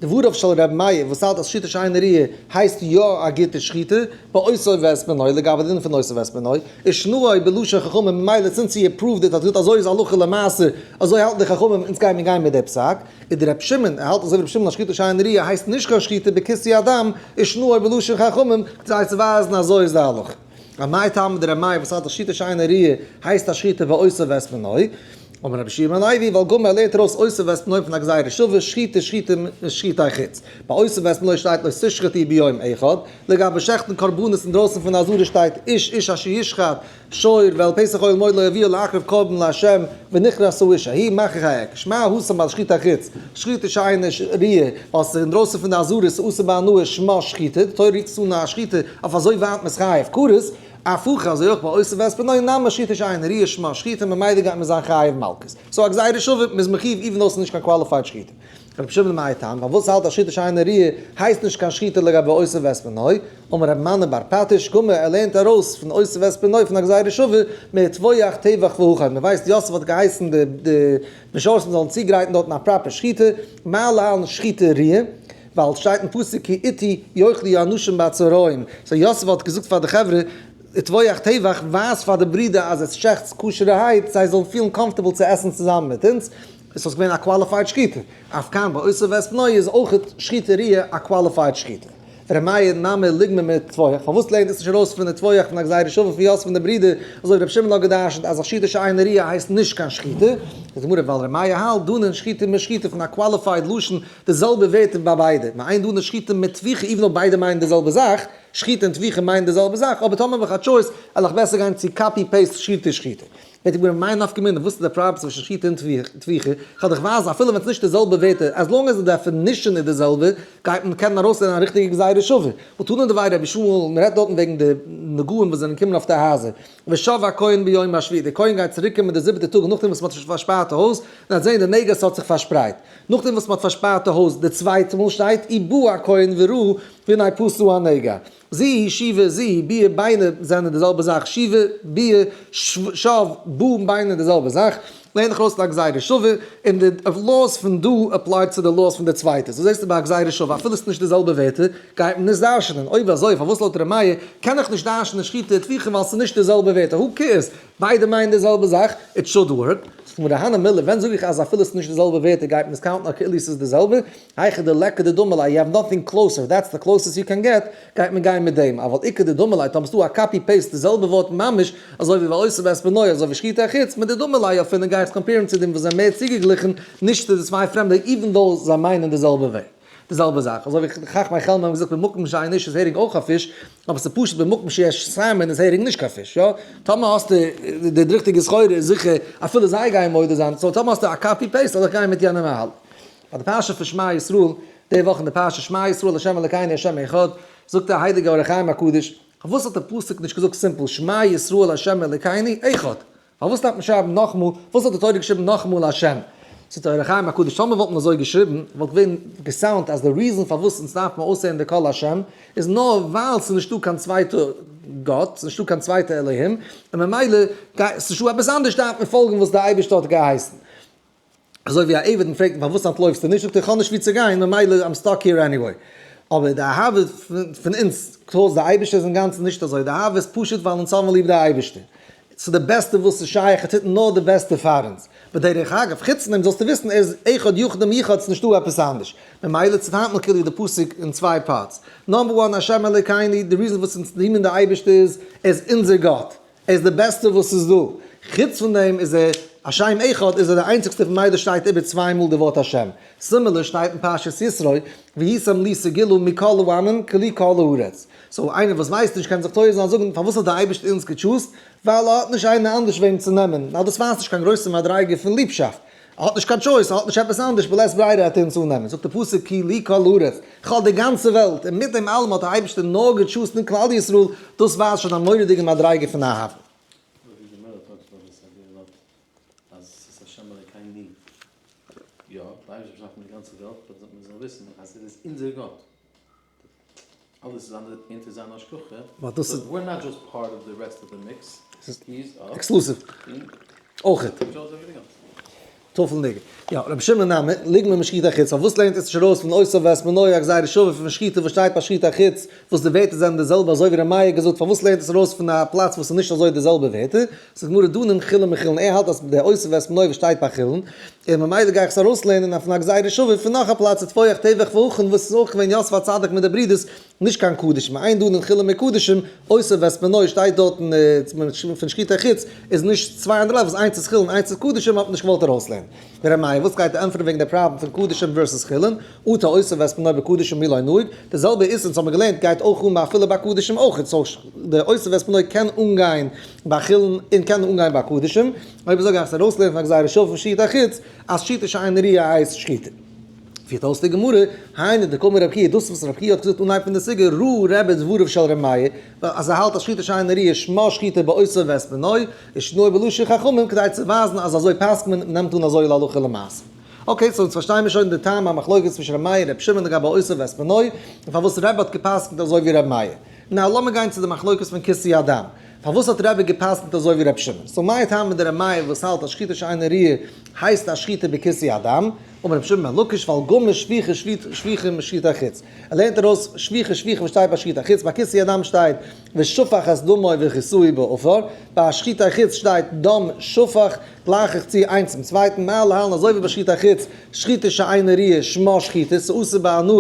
דבריו של ר' מאיר וואס האלט אז שחיטה שאינה ראויה הייסט יא א גוטע שחיטה, באותו ואת בנו, לגבי די דין פון אותו ואת בנו, איז שנאוי בלשון חכמים ממילא since he approved it האט געזאגט אזוי איז הלכה למעשה, אזוי האלטן די חכמים אונז גייען מיר גיין מיט די פסק. איז דער רבי שמעון, ער האלט אזוי ווי רבי שמעון אז שחיטה שאינה ראויה הייסט נישט קיין שחיטה בכיסוי הדם, איז שנאוי בלשון חכמים, כדי צו ווייזן אזוי איז די הלכה. מאי טעמא דרבי מאיר וואס האלט אז שחיטה שאינה ראויה הייסט א שחיטה באותו ואת בנו? אמר רבי יהושע בן לוי, ווייל גמר לערנט ארויס אותו ואת בנו פון א גזירה שווה, שחיטה שחיטה משחיטה חוץ. ביי אותו ואת בנו שטייט לא תשחטו ביום אחד, לגבי שעכטן קרבנות אינדרויסן פון די עזרה שטייט איש איש אשר ישחט שור ואל פתח אוהל מועד לא יביאו להקריב קרבן לה' ונכרתה האשה ההיא מכך ההיקש מה התם ביי שחיטה חוץ שחיטה שאינה ראויה ווייל ס'איז אינדרויסן פון די עזרה ס'איז אסור בהנאה שמה שחיטה די תורה רופט עס אן א שחיטה אויף אזוי ווייט מ'איז חייב כרת אף הכא אזוי אויך ביי אותו ואת בנו נמי שחיטה שאינה ראויה שמה שחיטה ממילא גייט מען זיין חייב מלקות so א גזירה שווה מ'איז מחיוב even though ס'איז נישט קיין qualified שחיטה. רבי שמעון מאי טעמא, פארוואס האלט אז שחיטה שאינה ראויה הייסט נישט קיין שחיטה לגבי אותו ואת בנו? אמר רבי מני בר פטיש, גמר, ער לערנט ארויס פון אותו ואת בנו פון א גזירה שווה, מטבוח טבח והכן, מען ווייסט יוסף האט געהייסן די די משרתים זאלן צוגרייטן דארטן א proper שחיטה, מה להלן שחיטה ראויה, ווייל שטייט אין פסוק כי איתי יאכלו האנשים בצהריים, so יוסף האט געזאגט פאר די חברה, טבוח טבח, ווייז פאר די ברידער אז עס שעכטס כשר'ערהייט, זיי זאלן פילן comfortable צו עסן צוזאמען מיט אונז, עס איז געווען א qualified שחיטה. אף כאן ביי אותו ואת בנו איז אויך שחיטה ראויה א qualified שחיטה. ר' מאיר נמי ליגמר מטבוח, פארוואס לערנט עס נישט ארויס פון די טבוח פון א גזירה שווה פון יוסף און די ברידער, אזוי ווי רבי שמעון האט גע'דרש'נט אז א שחיטה שאינה ראויה הייסט נישט קיין שחיטה? זאגט די גמרא ווייל ר' מאיר האלט דנין שחיטה משחיטה פון א qualified לשון די זעלבע ווערטער ביי ביידע, מה אין דנין שחיטה מטביחה even אויב ביידע מיינען די זעלבע זאך, שחיטה און טביחה מיינען די זעלבע זאך, אבער טאמער האב איך א choice וועל איך בעסער גיין צו copy paste שחיטה שחיטה. וועט די גמרא מאי נפקא מינה וואס איז די פראבלעם צווישן שחיטה און טביחה, כ'וועל דיך ווייזן אפילו ווען ס'נישט די זעלבע ווערטער as long as די definition איז די זעלבע גייט מען קענען ארויסלערנען א ריכטיגע גזירה שווה. ותנא דבי רבי ישמעאל, מ'רעדט דארטן וועגן די נגעים וואס זענען געקומען אויף די הייזער, ושב הכהן ביום השביעי, דער כהן גייט צוריק קומען די זיבעטע טאג נאכדעם וואס מ'האט פארשפארט די הויז, און ער וועט זען די נגע ס'האט זיך פארשפרייט. נאכדעם וואס מ'האט פארשפארט די הויז די צווייטע מאל שטייט ובא הכהן וראה והנה פשה הנגע. זו היא שיבה זו היא ביאה ביידע זענען די זעלבע זאך שיבה ביאה שב בא ביידע די זעלבע זאך, לערן איך ארויס א גזירה שווה, און די laws פון דא apply ט צו די laws פון די צווייטע, so זעסטו ביי א גזירה שווה אפילו ס'איז נישט די זעלבע ווערטער גייט מען נישט דרש'נען, אויב אזוי פארוואס לויט ר' מאיר קען איך נישט דרש'נען שחיטה וטביחה ווייל ס'איז נישט די זעלבע ווערטער, who cares, ביידע מיינען די זעלבע זאך, it should work. זאגט מיר הני מילי, ווען זאג איך אז אפילו ס'איז נישט די זעלבע ווערטער גייט מען עס count ן כאילו ס'איז די זעלבע, היכא דליכא דדמי ליה, you have nothing closer, that's the closest you can get, גייט מען גיין מיט דעם, אבל איכא דדמי ליה, טאמער ס'דא א copy paste די זעלבע ווארט ממש, אזוי ווי ואותו ואת בנו, אזוי ווי שחיטה החוץ, מדדמי ליה אפילו גיי איך עס compare ן צו דעם וואס זענען מער צוגעגליכן, נישט צו די צוויי פרעמדע even though זיי מיינען די זעלבע וועג. די זעלבע זאך, אזוי ווי חכמי חלם האבן געזאגט במקום שאין איש איז הערינג אויך א פיש, אבער ס'איז פשוט במקום שיש salmon איז הערינג נישט קיין פיש, יא? טאמער האסטו די ריכטיגע סחורה איז זיכער אפילו זיי גייען מודה זיין, so טאמער האסטו א copy paste זאל איך גיין מיט יענעם מהלך. ביי די פרשה פון שמע ישראל, די וואך אין די פרשה שמע ישראל ה' אלקינו ה' אחד, זאגט דער הייליגער אור החיים הקדוש, פארוואס האט דער פסוק נישט געזאגט simple שמע ישראל ה' אלקינו אחד? פארוואס דארף מען שרייבן נאכאמאל, וואס האט די תורה געשריבן נאכאמאל השם? זאגט דער אור החיים הקדוש, טאמער וואלט מען אזוי געשריבן, וואלט געווען גע sound ט אז די reason פארוואס אונז דארף מען אויסהערן די קול השם, איז נאר ווייל ס'איז נישטא קיין צווייטע גאט, ס'איז נישטא קיין צווייטע אלוהים, און ממילא ס'איז נישטא עפעס אנדערש דארף מען פאלגן וואס דער אייבערשטער האט געהייסן. אזוי ווי א עבד מען פרעגט אים פארוואס אנטלויפסטו נישט, זאגט ער איך האב נישט וואו צו גיין ממילא I'm stuck here anyway. אבער די אהבה פון אונז towards די אייבערשטער איז אינגאנצן נישט אזוי, די אהבה איז פשוט ווייל אונז האבן ליב די אייבערשטער, ס'איז די בעסטע וואס איז שייך, ער טוט נאר די בעסטע פאר אונז. בדרך אגב, חוץ פון דעם זאלסטו וויסן ער איז אחד יחיד ומיוחד, ס'איז נישטא עפעס אנדערש. ממילא צעטיילט מען כאילו די פסוק אין צוויי parts. Number one, השם אלוקינו, די reason וואס אונז דינען די אייבערשטער איז, ער איז אונזער גאט, ער איז די בעסטע וואס איז דא. חוץ פון דעם איז ער השם אחד איז ער דער איינציגסטער פון ביידע שטייט איבער צוויי מאל די ווארט השם. similar שטייט אין פרשת יתרו, והייתם לי סגולה מכל העמים כי לי כל הארץ. so איינער וואס ווייסט נישט קען זיך טועה זיין זאגן פארוואס האט דער אייבערשטער אונז גע choose ט, ווייל ער האט נישט איינער אנדערש וועם צו נעמען, נאר דאס ווייזט נישט קיין גרויסע מדריגה פון ליבשאפט. ער האט נישט קיין choice, ער האט נישט עפעס אנדערש, בלית ברירה האט ער אונז אננעמען. זאגט דער פסוק כי לי כל הארץ, איך האב די גאנצע וועלט, און מיט דעם אלעם האט דער אייבערשטער נאר גע choose ט אין כלל ישראל, דאס ווייזט שוין א מורא'דיגע מדריגה פון אהבה. ווי די גמרא talks about this idea a lot, אז עס איז השם אלוקינו. יא, די אייבערשטער באשאפן די גאנצע וועלט, but מען זאל וויסן אז ער איז אונזער גאט. אלעס איז אונטער זיין השגחה, so we're not just part of the rest of the mix, he is us. Exclusive. אויכעט. טפל ניגון. יא, רבי שמעון נמי, ליגמר משחיטה חוץ, פארוואס לערנט עס נישט ארויס פון אותו ואת בנו א גזירה שווה פון שחיטה וואס שטייט ביי שחיטה חוץ, וואס די ווערטער זענען די זעלבע אזוי ווי ר' מאיר געזאגט, פארוואס לערנט עס ארויס פון א פלאץ וואס איז נישט אזוי די זעלבע ווערטער? זאגט גמרא דנין חולין מחולין, ער האלט אז דער אותו ואת בנו וואס שטייט ביי חולין, און ממילא גיי איך עס ארויסלערנען אויף א גזירה שווה פון נאך א פלאץ וטבוח טבח והכן וואס איז אויך געווען יוסף הצדיק מיט די ברידערס, נישט קיין קדשים, אין דנין חולין מקדשים, אותו ואת בנו שטייט דארטן פון שחיטה חוץ, איז נישט צוויי אנדערע levels, איינס איז חולין איינס איז קדשים האט מען נישט געוואלט ארויסלערנען. ר' מאיר וואס גייט ענטפערן וועגן די פראבלעם פון קדשים versus חולין, אטו אותו ואת בנו בקדשים מי לא נהיג, די זעלבע איסור וואס האבן געלערנט גייט אויך אן ביי אפילו ביי קדשים אויך, so די אותו ואת בנו קען אנגיין ביי חולין און קען אנגיין ביי קדשים, אויב אזוי גיי איך עס ארויסלערנען פון א גזירה שוה פון שחיטה חוץ, אז שחיטה שאינה ראויה הייסט שחיטה. פירט אויס די גמרא, היינו דקאמר רב חייא, דאס וואס רב חייא האט געזאגט אנהייב פון די סוגיא, ראה רבי דבריו של ר' מאיר, אז ער האלט אז שחיטה שאינה ראויה שמה שחיטה באותו ואת בנו, איז שנוהו בלשון חכמים כדי צו ווייזן אז אזוי פסק'ט מען, נעמט אן אזוי להלכה למעשה. okay, so אונז פארשטייען מיר שוין די טעם המחלוקת צווישן ר' מאיר און ר' שמעון לגבי אותו ואת בנו, און פארוואס רבי האט גע'פסק'נט אזוי ווי ר' מאיר. now לאמיר גיין צו די מחלוקת פון כיסוי הדם. פארוואס האט רבי גע'פסק'נט אזוי ווי ר' שמעון? so מאי טעמא דר' מאיר וואס האלט אז שחיטה שאינה ראויה הייסט א שחיטה בכיסוי הדם? אמר רבי שמעון בן לקיש ווייל גמר שפיכה שפיכה משחיטה חוץ. ער לערנט ארויס שפיכה שפיכה וואס שטייט ביי שחיטה חוץ, ביי כיסוי הדם שטייט ושפך את דמו וכסהו בעפר, ביי שחיטה חוץ שטייט דם שפך, גלייך איך צו איינס צום צווייטן, מה להלן אזוי ווי ביי שחיטה חוץ, שחיטה שאינה ראויה שמה שחיטה, ס'אסור בהנאה,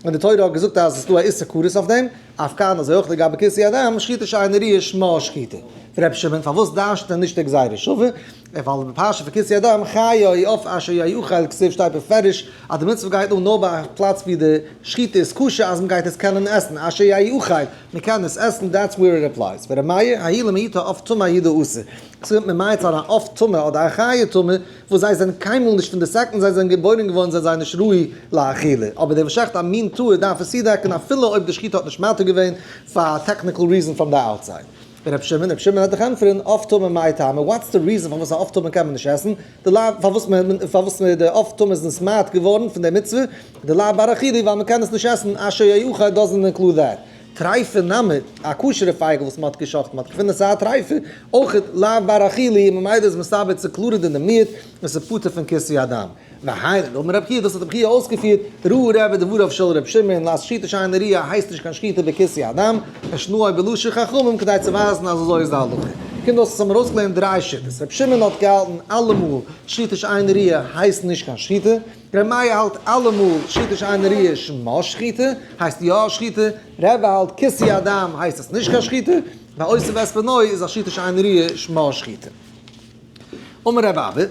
און די תורה האט געזאגט אז עס איז דא א איסור כרת אויף דעם, אף כאן אזוי אויך לגבי כיסוי הדם, שחיטה שאינה ראויה שמה שחיטה. ר' שמעון, פארוואס דרש'נט ער נישט די גזירה שווה? ווייל בפרשה פון כיסוי הדם, חיה או עוף אשר יאכל כתיב שטייט בפירוש אז די מצוה גייט אן נאר ביי א פלאץ ווי די שחיטה איז כשר אז מען גייט עס קענען עסן, אשר יאכל, מען קען עס עסן, that's where it applies. ור' מאיר, ההיא למעוטי עוף טמא הוא דאתא. ס'קומט ממעט זיין א עוף טמא אדער א חיה טמא, וואס זיי זענען קיינמאל נישט פון די second זיי זענען געבוירן געווארן זענען זיי נישט ראוי לאכילה, אבער דער וואס שעכט א מין טהור דארף עס צודעקן אפילו אויב די שחיטה האט נישט מתיר געווען פאר א technical reason from the outside. ר' שמעון, ר' שמעון האט דיך ענטפערן, עוף טמא מאי טעמא, what's the reason פארוואס א עוף טמא קען מען נישט עסן, דלאו פארוואס מען פארוואס די עוף טמא איז נתמעט געווארן פון די מצוה, דלאו בר אכילה ווייל מען קען עס נישט עסן, אשר יאכל doesn't include that. טריפה נמי, א כשר'ע פייגל וואס מען האט גע'שחט'ן, מען האט געפונען ס'איז א טריפה, אויך לאו בר אכילה, ממילא איז מסתבר צו included אין די מיעוט, און ס'איז פטור פון כיסוי הדם. והיינו דאמר רב חייא, דאס האט רב חייא אויסגעפירט, ראה רבי דבריו של ר' שמעון, אז שחיטה שאינה ראויה הייסט נישט קיין שחיטה בכיסוי הדם, ושנאו בלשון חכמים כדי צו ווייזן אז אזוי איז די הלכה. קומט אויס אז האבן ארויסגעלערנט דריי שיטות, ר' שמעון האט געהאלטן אלעמאל שחיטה שאינה ראויה הייסט נישט קיין שחיטה, ר' מאיר האלט אלעמאל שחיטה שאינה ראויה שמה שחיטה, הייסט יא א שחיטה, רבי האלט כיסוי הדם הייסט עס נישט קיין שחיטה, ביי אותו ואת בנו איז א שחיטה שאינה ראויה שמה שחיטה. אמר רב אבא,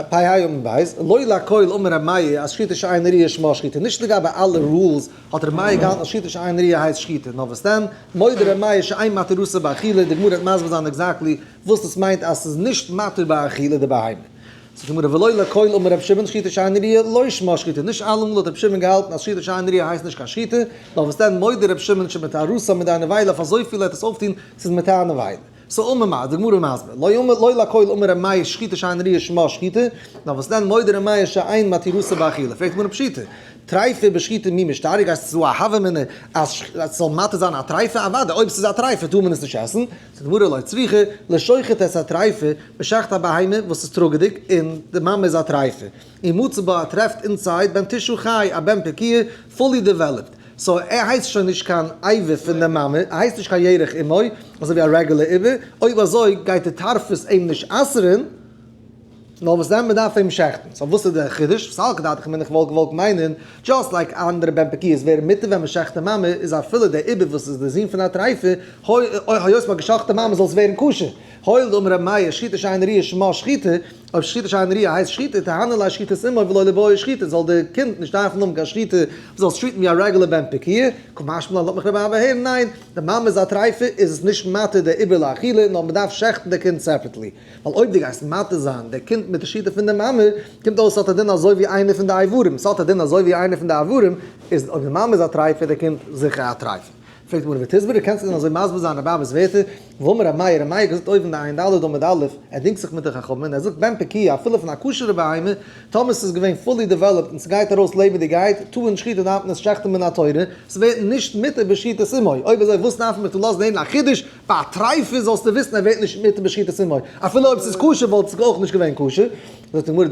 פ"ה עמוד ב', לא לכל אמר ר' מאיר אז שחיטה שאינה ראויה שמה שחיטה, נישט לגבי אלע rules האט ר' מאיר געהאלטן אז שחיטה שאינה ראויה הייסט שחיטה, נאר וואס דען, מודה ר' מאיר שאין מתירתו באכילה, די גמרא וועט מסביר זיין exactly וואס דאס מיינט אז ס'איז נישט מתיר באכילה די בהמה. זאגט די גמרא ולא לכל אמר ר' שמעון שחיטה שאינה ראויה לא שמה שחיטה, נישט אלעמאל האט ר' שמעון געהאלטן אז שחיטה שאינה ראויה הייסט נישט קיין שחיטה, נאר וואס דען מודה ר' שמעון שמטהרתה מידי נבילה אויף אזויפיל ער וועט עס אויפטון ס'איז מטהר נבילה. so אמר מר, די גמרא מסביר, לא אמר לא לכל אמר ר' מאיר שחיטה שאינה ראויה שמה שחיטה, נאר וואס דען מודה ר' מאיר שאין מתירתו באכילה, פרעגט די גמרא פשיטא, טריפה בשחיטה מי משתרי, גייסט צו א הוה אמינא אז ס'זאל מתיר זיין א טריפה, אוודאי אויב ס'איז א טריפה טאר מען עס נישט עסן, זאגט די גמרא לא צריכא, לשוחט את הטריפה, מ'שחט א בהמה וואס איז טראגעדיג און די מאמע איז א טריפה, ומצא בה טרעפט inside בן תשעה חי א בן פקועה fully developed, so ער הייסט שוין נישט קיין אבר פון די מאמע, ער הייסט נישט קיין ירך אמו, אזוי ווי א רעגולער עובר, אויב אזוי גייט די טרפות אים נישט אסר'ן, נאר וואס דען מ'דארף אים שעכטן. so וואס איז די חידוש? סלקא דעתך אמינא איך וואלט געוואלט מיינען, just like אנדערע בן פקועות ווערן מותר ווען מ'שעכט די מאמע, איז אפילו דער עובר וואס איז די זון פון א טריפה, היות מ'האט געשאכט די מאמע זאל עס ווערן כשר. הואיל דאמר ר' מאיר שחיטה שאינה ראויה שמה שחיטה, אויב שחיטה שאינה ראויה הייסט שחיטה, תהני ליה שחיטת אמו ולא ליבעי שחיטה, זאל די קינד נישט דארפן האבן קיין שחיטה, מ'זאל עס treat ן ווי א regular בן פקועה, קא משמע לן לאזט מיך רבי אבא הערן, ניין, די מאמע איז א טרייפה איז עס נישט מתיר די עובר לאכילה, נאר מ'דארף שעכטן די קינד separately, ווייל אויב דו גייסט מתיר זיין די קינד מיט די שחיטה פון די מאמע, קומט אויס ס'האט א דין אזוי ווי איינער פון די איברים, ס'האט א דין אזוי ווי איינער פון די איברים, איז אויב די מאמע איז א טרייפה איז די קינד זיכער א טרייפה. פרעגט די גמרא ותסברא, קענסטו דען אזוי מסביר זיין רבי אבא'ס ווערטער? והאמר רבי מאיר, רבי מאיר האט געזאגט אויבן די ע"ד עמוד א', ער דינגט זיך מיט די חכמים און ער זאגט בן פקועה אפילו פון א כשר'ע בהמה, טאמער ס'איז געווען fully developed און ס'גייט ארויס לעבעדיגעהייט, טעון שחיטה דארף מען עס שעכטן מן התורה, ס'ווערט נישט מותר בשחיטת אמו, אויב אזוי וואס דארף מען מיך דא לאזן הערן א חידוש, ביי א טרייפה זאלסטו וויסן ער ווערט נישט מותר בשחיטת אמו, אפילו אויב ס'איז כשר וואלט עס אויך נישט געווען כשר. זאגט די גמרא,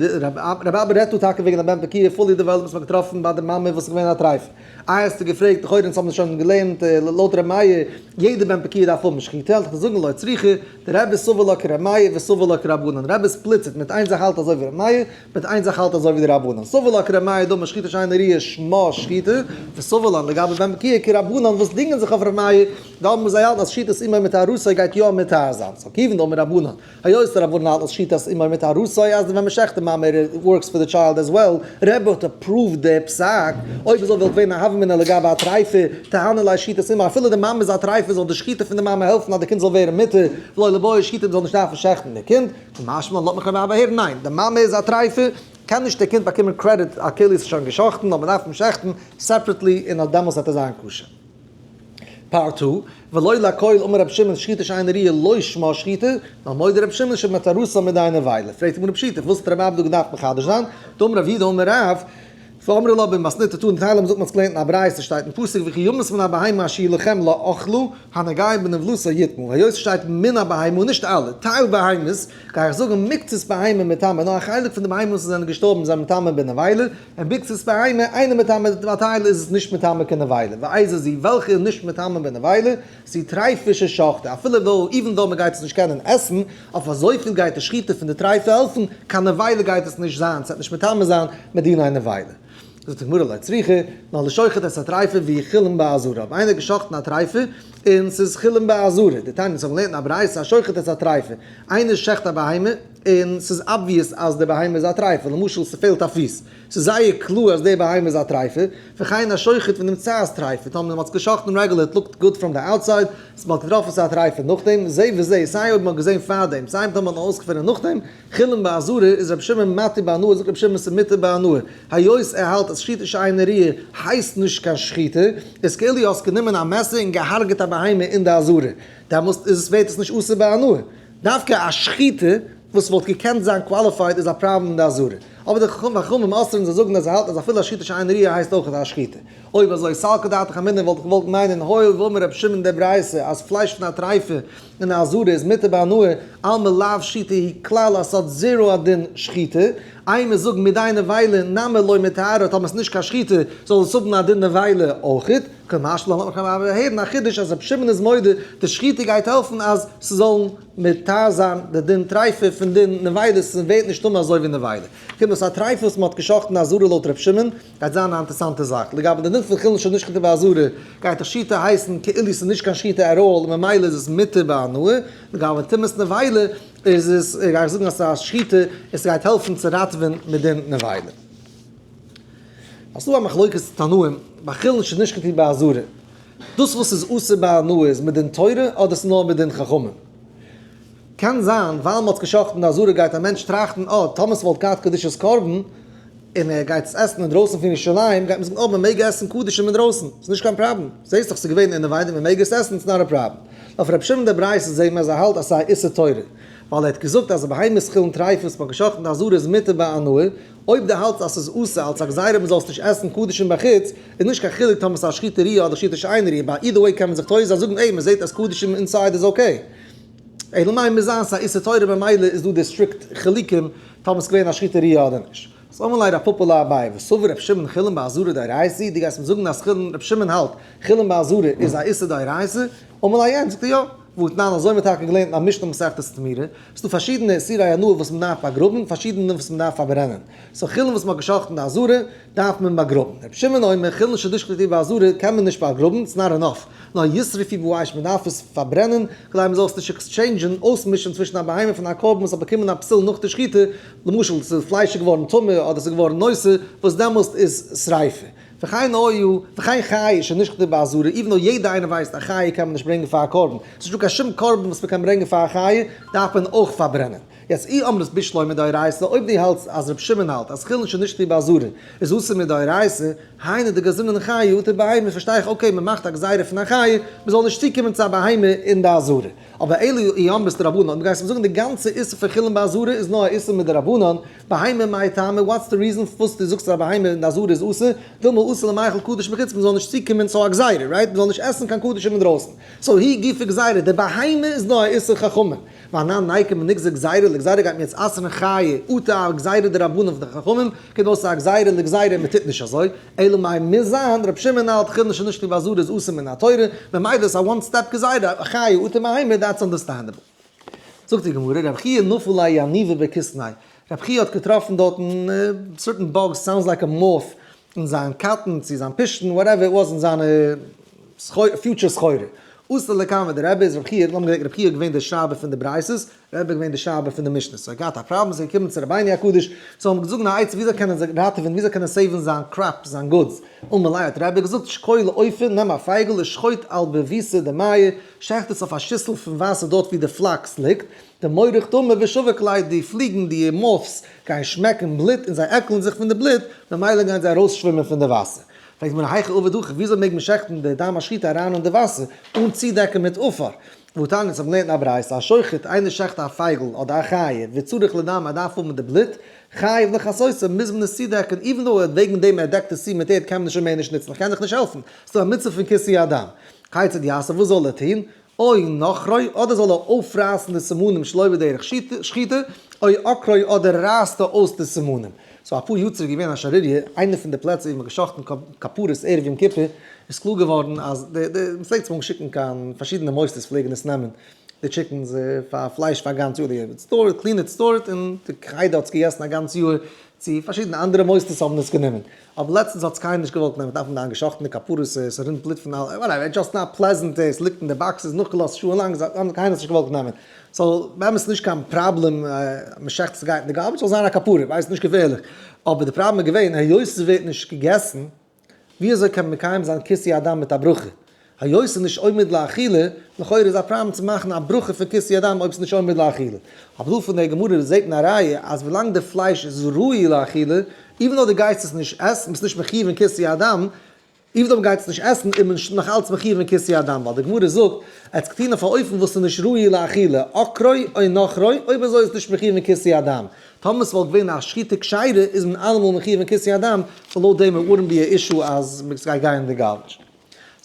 רבי אבא רעדט דא טאקע וועגן א בן פקועה fully developed וואס מ'האט געטראפן ביי די מאמע וואס איז געווען א טרייפה. איי האסטו געפרעגט, לכאורה אונז האבן עס שוין געלערנט לויט ר' מאיר, יעדע בן פקועה דארף האבן שחיטה, וועל איך דיר זאגן לא צריכא, דרבי סבר לה כר' מאיר וסבר לה כרבנן, רבי split ט, מיט איין זאך האלט אזוי ווי ר' מאיר, מיט איין זאך האלט אזוי ווי די רבנן, סבר לה כר' מאיר דאמר שחיטה שאינה ראויה שמה שחיטה, וסבר לה לגבי בן פקועה כרבנן וואס דינגען זיך אויף ר' מאיר, דאמר זיי האלטן אז שחיטת אמו מטהרתו גייט יא מטהר זיין, so כיוון דאמר רבנן. היות די רבנן האלטן אז שחיטת אמו מטהרתו אז ווען מ'שחט די מאמע it works for the child as well, רבי האט approved די פסק, אויב אזוי וואלט געווען א הוה אמינא לגבי א טרייפה, תהני ליה שחיטת אמו אפילו די מאמע איז א טרייפה זאל די שחיטה פון די מאמע העלפן אז די קינד זאל ווערן מותר, ולא ליבעי שחיטה מ'זאל נישט דארפן שעכטן די קינד, משמע לאזט מיך רבי אבא הערן ניין, די מאמע איז א טרייפה, קען נישט די קינד באקומען קרעדיט א כאילו עס איז שוין געשחטן נאר מ'דארף אים שעכטן separately און דעמאלס וועט ער זיין כשר. Part two, ולא לכל אמר רבי שמעון שחיטה שאינה ראויה לא שמה שחיטה, נאר מודה רבי שמעון שמטהרתה מידי נבילה. פרעגט די גמרא פשיטא, וואס האט רבי אבא דא געדארפט מחדש זיין? דאמר רב יהודה אמר רב, ואמרי לה במתניתא תנא, טייל זאגט מען עס געלערנט אין א ברייתא שטייט אין פסוק וכי ימות מן הבהמה אשר לכם לאכלה, הנוגע בנבלתה יטמא, היות עס שטייט מן הבהמה און נישט אלע, טייל בהמות, גיי איך זאגן מקצת בהמה מטמא, נאר א חלק פון די בהמות וואס זענען געשטארבן זענען מטמא בנבילה, און מקצת בהמה אינה מטמא, א טייל איז עס נישט מטמא קיין נבילה, ואיזו זו וועלכע איז נישט מטמא בנבילה, זו טריפה ששחטו, אפילו though, even though מען גייט עס נישט קענען עסן, אויף אזויפיל גייט די שחיטה פון די טריפה העלפן, קיין נבילה גייט עס נישט זיין, ס'וועט נישט מטמא זיין מדיני נבילה. זאגט די גמרא לא צריכא, נאר לשוחט את הטריפה והיא חולין בעזרה, אויב איינער האט געשחטן א טריפה און ס'איז חולין בעזרה, דתניא, אונז האבן געלערנט אין א ברייתא השוחט את הטריפה, איינער שעכט א בהמה און ס'איז obvious אז די בהמה איז א טריפה, למשל ס'פעלט א פיס, ס'איז זייער קלאר אז די בהמה איז א טריפה, וכן השוחט ונמצאת טריפה, טאמער מ'האט עס געשחט'ן regular it looked good from the outside, מ'האט געטראפן ס'איז א טריפה נאכדעם, זה וזה, סיי אויב מ'האט געזען פארדעם, סיי טאמער מ'האט אויסגעפונען נאכדעם, חולין בעזרה איז רבי שמעון מתיר בהנאה, זאגט רבי שמעון ס'איז מותר בהנאה, היות ער האלט אז שחיטה שאינה ראויה הייסט נישט קיין שחיטה, איז כאילו האסט גענומען א מעסער און געהארגעט א בהמה אין די עזרה, דעמאלסט איז עס ווערט עס נישט אסור בהנאה. דווקא א שחיטה וואס וואלט געקענט זיין qualified איז א פראבלעם אין די עזרה. אבער די חכמים אסר'ן זיי זאגן אז זיי האלטן אז אפילו א שחיטה שאינה ראויה הייסט אויך א שחיטה. אויב אזוי סלקא דעתך אמינא וואלט איך געוואלט מיינען הואיל ואמר רבי שמעון די ברייתא אז פלייש פון א טריפה אין א עזרה איז מותר בהנאה, אלמא לאו שחיטה היא כלל אז ס'האט zero א דין שחיטה, אימא זאג מידי נבילה נמי לא מטהרה טאמער ס'נישט קיין שחיטה זאל עס האבן א דין נבילה אויכעט. קא משמע לן לאמיך אבער הערן א חידוש אז רבי שמעון איז מודה די שחיטה גייט העלפן אז ס'זאל מטהר זיין די דין טריפה פון דין נבילה ס'ווערט נישט טמא אזוי ווי נבילה. קומט אויס א טריפה וואס מ'האט גע'שחט'ן עזרה לויט רבי שמעון גייט זיין א אינטערסאנטע זאך לגבי די דין פון חולין שנשחטו בעזרה גייט די שחיטה הייסן כאילו ס'איז נישט קיין שחיטה at all און ממילא איז עס מותר בהנאה לגבי טומאת נבילה איז עס גיי איך זאגן אז ס'איז א שחיטה און ס'גייט העלפן צו ראטעווען מדין נבילה. אז ס'דא א מחלוקת תנאים ביי חולין שנשחטו בעזרה, דאס וואס איז אסור בהנאה איז מדין תורה אדער ס'איז נאר מדין חכמים? קען זיין ווייל מ'האט עס געשחט'ן אין די עזרה גייט א מענטש טראכטן אה טאמער ס'וואלט געהאט קדושת קרבן און ער גייט עס עסן אינדרויסן פון ירושלים גייט מען זאגן אה מ'מעג עסן קדשים אינדרויסן ס'איז נישט קיין פראבלעם זעסט דאך ס'איז געווען אינעווייניג מ'מעג עס עסן it's not a problem. אויף רבי שמעון די ברייתא זעהן מיר אז ער האלט אז ס'איז א איסור תורה ווייל ער האט געזאגט אז בהמות חולין טריפות וואס מ'האט געשחט'ן אין די עזרה איז מותר בהנאה אויב דו האלטסט אז ס'איז אסור אלס א גזירה מ'זאל עס נישט עסן קדשים בחוץ, איז נישט קיין חילוק טאמער ס'איז א שחיטה ראויה אדער שחיטה שאינה ראויה, by either way קען מען זיך טועה זיין זאגן עי מ'זעט אז קדשים inside איז okay. אלא מאי מוז זיין ס'איז א איסור תורה ממילא איז דא די strict חילוקים טאמער ס'איז געווען א שחיטה ראויה אדער נישט. סאו אמר ליה רב פפא לאביי וסבר ר' שמעון חולין בעזרה דאורייתא, דו גייסט מיר זאגן אז חולין ר' שמעון האלט חולין בעזרה איז א איסור דאורייתא? אמר ליה אין, זאגט ער יא. והתנן, אזוי האבן מיר טאקע געלערנט אין א משנה מסכת תמורה, ס'דא פארשידענע איסורי הנאה וואס מ'דארף באגראבן, פארשידענע וואס מ'דארף פארברענען. So חולין וואס מ'האט געשאכטן אין די עזרה דארף מען באגראבן. רבי שמעון אומר, חולין שנשחטו בעזרה קען מען נישט באגראבן, ס'איז not enough. נאר ישרפו באש, מ'דארף עס פארברענען, כדי מ'זאל עס נישט exchange ן, אויסמישן צווישן א בהמה פון א קרבן וואס האט באקומען א פסול נאך די שחיטה, למשל ס'איז פלייש איז געווארן טמא אדער ס'איז געווארן נושא, וואס דעמאלסט איז שריפה. וכן היו, וכן חיה שנשחטה בעזרה, even though יעדער איינער ווייסט א חיה קען מען נישט ברענגען פאר א קרבן, ס'איז נישטא קיין שום קרבן וואס מ'קען ברענגען פאר א חיה, דארף מען אויך פארברענען. יעצט אי אמרת בשלמא מדאורייתא, אויב דו האלטסט אז רבי שמעון האלט אז חולין שנשחטו בעזרה איז אסור מדאורייתא, היינו דגזרינן חיה אטו בהמה, פארשטיי איך okay מ'מאכט א גזירה פון א חיה, מ'זאל נישט צוקומען צו א בהמה אין די עזרה. אבער אלא אי אמרת דרבנן, אויב דו גייסט מיר זאגן די גאנצע איסור פון חולין בעזרה איז נאר א איסור מדרבנן, בהמה מאי טעמא, what's the reason פארוואס דו זאגסט אז א בהמה אין די עזרה איז אסור, דילמא אתי למיכל קדש מחוץ מ'זאל נישט צוקומען צו א גזירה, right? מ'זאל נישט עסן קיין קדשים אינדרויסן. So היא גופא גזירה, די בהמה איז נאר א איסור חכמים. ואנן ניקום ונגזר גזירה לגזירה גייט מען יעצט אסר'ן חיה, אטו א גזירה דרבנן פון די חכמים, קומט אויס ס'איז א גזירה לגזירה און מ'טוט נישט אזוי, אלא מאי מוז זיין, ר' שמעון האלט חולין שנשחטו בעזרה איז אסור מן התורה, ממילא איז א one step גזירה, א חיה אטו בהמה, that's understandable. זאגט די גמרא, רב חייא נפל ליה ינובא בכיתניה, רב חייא האט געטראפן דארטן certain bugs, sounds like a moth, אין זיין cotton צו זיין פשתן, whatever it was אין זיינע future סחורה. אתא לקמיה דרבי איז רב חייא, לאמיר געדענקען רב חייא איז געווען דער שרייבער פון די ברייתות, רבי איז געווען דער שרייבער פון די משניות, so ער האט געהאט א פראבלעם, איז ער געקומען צו רבינו הקדוש, זאל אים זאגן א עצה וויאזוי קען ער זיך ראטעווען, וויאזוי קען ער save ן זיין crop, זיין goods. אמר ליה האט רבי געזאגט, שקול עופא, נעם א פייגל ושחוט על ביבתא דמיא, שעכט עס אויף א שיסל פון וואסער דארט ווי די flax ליגט, דמורח דמא ושביק ליה, די פליגן, די moths, גייען שמעקן בלוט און זיי עקלן זיך פון די בלוט, ממילא גייען זיי ארויסשווימען פון די וואסער. פרעגט די גמרא היכי עביד הכי, וויאזוי מעג מען שעכטן די דם השחיטה אריין אין די וואסער, אן צודעקן מיט עפר? והתניא, אונז האבן געלערנט אין א ברייתא, השוחט, איינער שעכט א פייגל אדער א חיה, וצריך לדם, ער דארף האבן די בלוט, חייב לכסותו, מוז מען עס צודעקן, even though וועגן דעם ער דעקט עס צו מיט ערד קען מען עס שוין מער נישט נוצן, איך קען זיך נישט העלפן, ס'איז דא א מצוה פון כיסוי הדם. כיצד יעשה, וואס זאל ער טון? או נוחרו, אדער זאל ער אויפרייסן די סימנים שלא בדרך שחיטה, או עוקרו, אדער רייסט ער אויס די סימנים. So אפאר יאר צוריק געווען א שערוריה, איינע פון די פלעצער ווי מ'האט גע'שחט'ן כפרות ערב יום כיפור, איז קלאר געווארן אז די די מ'פלעגט עס אמאל שיקן קיין פארשידענע מוסדות פלעגן עס נעמען די chickens פאר פלייש פאר א גאנץ יאר, די store it, clean it, store it, און די חדר האט עס געגעסן א גאנץ יאר, צו פארשידענע אנדערע מוסדות האבן עס גענומען. אבער לעצטנס האט עס קיינער נישט געוואלט נעמען, דארף מען דיין געשאכטענע כפרות, עס רינט בלוט פון אלע, whatever, it's just not pleasant, עס ליגט אין די boxes נאכגעלאזט שעה'ן לאנג, קיינער האט עס נישט געוואלט נעמען, so באמת איז נישט קיין פראבלעם מען שעכט עס גייט אין די garbage, זאל זיין א כפרה, ווייסט נישט געפערליך, אבער די פראבלעם איז געווען היות עס ווערט נישט געגעסן, ווי אזוי קען מען מקיים זיין כיסוי הדם מיט א ברכה? היות ס'איז נישט עומד לאכילה, לכאורה איז א פראבלעם צו מאכן א ברכה פון כיסוי הדם אויב ס'איז נישט עומד לאכילה. אבער דא פון דער גמרא זעט מען א ראיה אז ווילאנג די פלייש איז ראוי לאכילה, even though דו גייסט עס נישט עסן, ביסט נישט מחיוב אין כיסוי הדם, even though מ'גייט עס נישט עסן איז מען נאך אלץ מחיוב אין כיסוי הדם, ווייל די גמרא זאגט, ער האט עס געטון אויף א אופן וואס איז נישט ראוי לאכילה, עוקרו או נוחרו, אויב אזוי איז נישט מחיוב אין כיסוי הדם. טאמער ס'וואלט געווען א שחיטה כשרה איז מען אלעמאל מחיוב אין כיסוי הדם, so לויט דעם איז wouldn't be a issue אז ס'גייט גיין אין די garbage.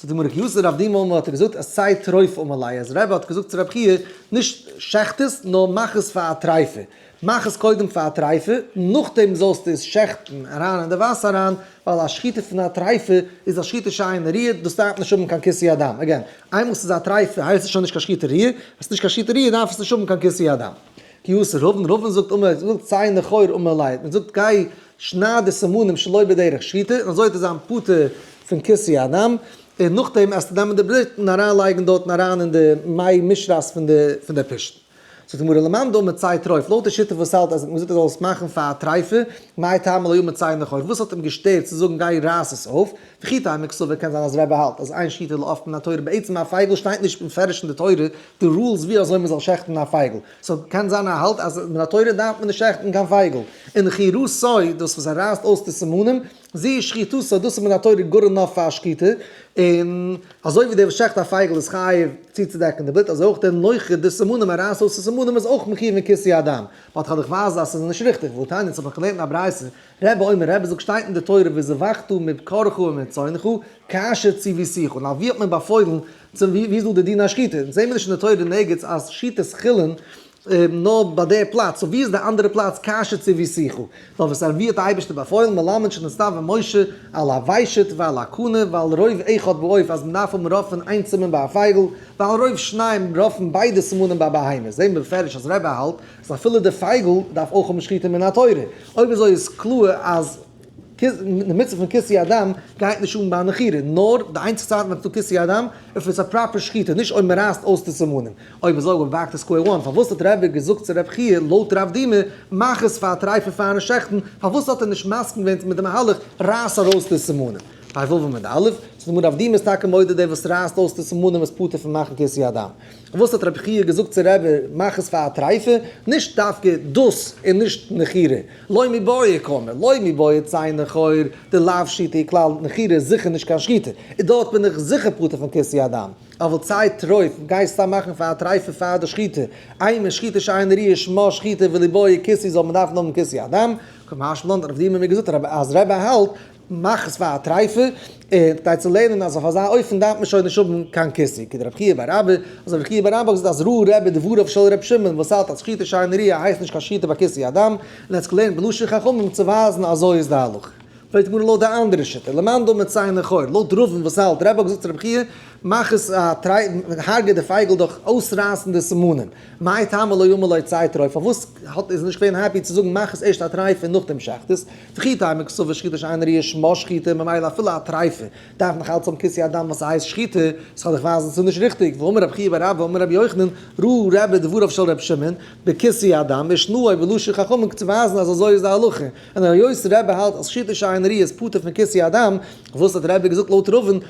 זאגט די גמרא כי אתא רב דימי אמר האט ער געזאגט עשה טריפה אמר ליה אז רבי האט געזאגט צו רב חייא נישט שעכט עס נאר מאך עס פאר א טרייפה, מאך עס קודם פאר א טרייפה נאכדעם זאלסטו עס שעכטן אריין אין די וואסער אריין, ווייל א שחיטה פון א טרייפה איז א שחיטה שאינה ראויה, דאס דארף נישט האבן קיין כיסוי הדם, again, איינמאל ס'איז א טרייפה הייסט עס שוין נישט קיין שחיטה ראויה, אז ס'איז נישט קיין שחיטה ראויה דארף עס נישט האבן קיין כיסוי הדם. כי אתא רבין, רבין זאגט אמר, זאגט צא נחור אמר ליה, מען זאגט גיי שנייד די סימנים שלא בדרך שחיטה, און אזוי וועט ער זיין פטור פון כיסוי הדם, און נאכדעם עסטו נעמען די בלוט און אריין לייגן דארטן אריין אין די מי משרת פון די פון די פשתן. זאגט די גמרא למאן דאמר צא טרוף, לויט די שיטה וואס האלט אז מען זאגט ער זאל עס מאכן פאר א טריפה, מאי טעמא לא אמר צא נחור, וואס האט אים געשטערט צו זאגן גיי רייס עס אויף, וכי תימא קסבר קען זיין אז רבי האלט אז אין שחיטה לעוף מן התורה בעצם א פייגל שטייט נישט מפרש אין די תורה די rules ווי אזוי מען זאל שעכטן א פייגל, so קען זיין ער האלט אז מן התורה דארף מען נישט שעכטן קיין פייגל, און נחירותו דאס וואס ער רייסט אויס די סימנים, זו שחיטתו דאס איז מן התורה good enough פאר א שחיטה, און אזוי ווי דער וואס שעכט א פייגל איז חייב צוצודעקן די בלוט אזוי אויך דער נוחר די סימנים ער רייסט אויס די סימנים איז אויך מחיוב אין כיסוי הדם, but כ'וועל דיך ווייזן אז ס'איז נישט ריכטיג, והתניא אונז האב איך געלערנט אין א ברייתא, רבי אומר רבי זאגט שטייט אין די תורה וזבחת מבקרך ומצאנך כאשר ציוויתיך, און אויף ווי האט מען באפוילן צו ווי איז דא די דין השחיטה, אונז זעהן מיר נישט אין די תורה נערגעץ אז שחיטת חולין נאר ביי די פלאץ, so ווי איז די אנדערע פלאץ כאשר צויתיך? נאר וואס ווי האט די אייבערשטער באפוילן מלמד שנצטווה משה על הוושט ועל הקנה ועל רוב אחד בעוף אז מ'דארף האבן רוב פון איין סימן ביי א פייגל ועל רוב שניים רוב פון ביידע סימנים ביי בהמות. זעהן מיר בפירוש אז רבי האלט אז אפילו די פייגל דארף אויך האבן שחיטה מן התורה. אויב אזוי איז קלאר אז די מצוה פון כיסוי הדם גייט נישט אן ביי נחירה, נאר די איינציגסטע צייט ווען ס'דא כיסוי הדם if it's a proper שחיטה, נישט אויב מ'רייסט אויס די סימנים. אויב אזוי we're back to square one, פארוואס האט רבי געזאגט צו רב חייא לויט רב דימי מאך עס פאר א טרייפע פארן שעכטן, פארוואס האט ער נישט מסכים געווען מיט די מהלך רייס ארויס די סימנים? פ ו עמוד א', ס'איז דא רב דימי איז טאקע מודה דער וואס רייסט אויס די סימנים איז פטור פון מאכן כיסוי הדם. וואס האט רבי חייא געזאגט צו רבי מאך עס פאר א טרייפע, נישט דווקא דאס און נישט נחירה, לא מיבעיא קאמר, לא מיבעיא צא נחור, דלאו שחיטה היא כלל, נחירה איז זיכער נישט קיין שחיטה, און דארט בין איך זיכער פטור פון כיסוי הדם. אבל צא טרוף, גיי סתם מאכן פאר א טרייפע פאר די שחיטה, אימא שחיטה שאינה ראויה שמה שחיטה וליבעיא כיסוי זאל מען דארפן האבן כיסוי הדם, קא משמע לן רב דימי מיר געזאגט אז רבי האלט מאך עס פאר א טרייפע, און כדי צו לערנען אז אויף אזא אופן דארף מען שוין נישט האבן קיין כיסוי, כדרב חייא בר אבא, אז רב חייא בר אבא האט געזאגט אז ראה רבי דבריו של ר' שמעון וואס האלט אז שחיטה שאינה ראויה הייסט נישט קיין שחיטה ביי כיסוי הדם, און ער האט עס געלערנט בלשון חכמים צו ווייזן אזוי איז די הלכה. פרעגט די גמרא לויט די אנדערע שיטה, למאן דאמר צא נחור, לויט רבין וואס האלט, רבי האט געזאגט צו רבי חייא, מאך עס א טריי, הרג'ע די פייגל דורך אויסרייסן די סימנים, מאי טעמא לא אמר ליה צא טרוף, פארוואס האט איז נישט געווען happy צו זאגן מאך עס ערשט א טרייפה און נאכדעם שעכט עס, וכי תימא קסבר שחיטה שאינה ראויה שמה שחיטה, ממילא אפילו א טרייפה דארף נאך אלץ האבן כיסוי הדם וואס ס'הייסט שחיטה, ס'זאל דיך ווייזן ס'איז נישט ריכטיג, והאמר רבי חייא בר אבא אמר רבי יוחנן, ראה רבי דבריו של רבי שמעון, בכיסוי הדם, ושנאו בלשון חכמים צו ווייזן אז אזוי איז די הלכה. און היות רבי האלט אז שחיטה שאינה ראויה איז פטור פון כיסוי הדם, וואס האט רבי געזאגט לויט רבין,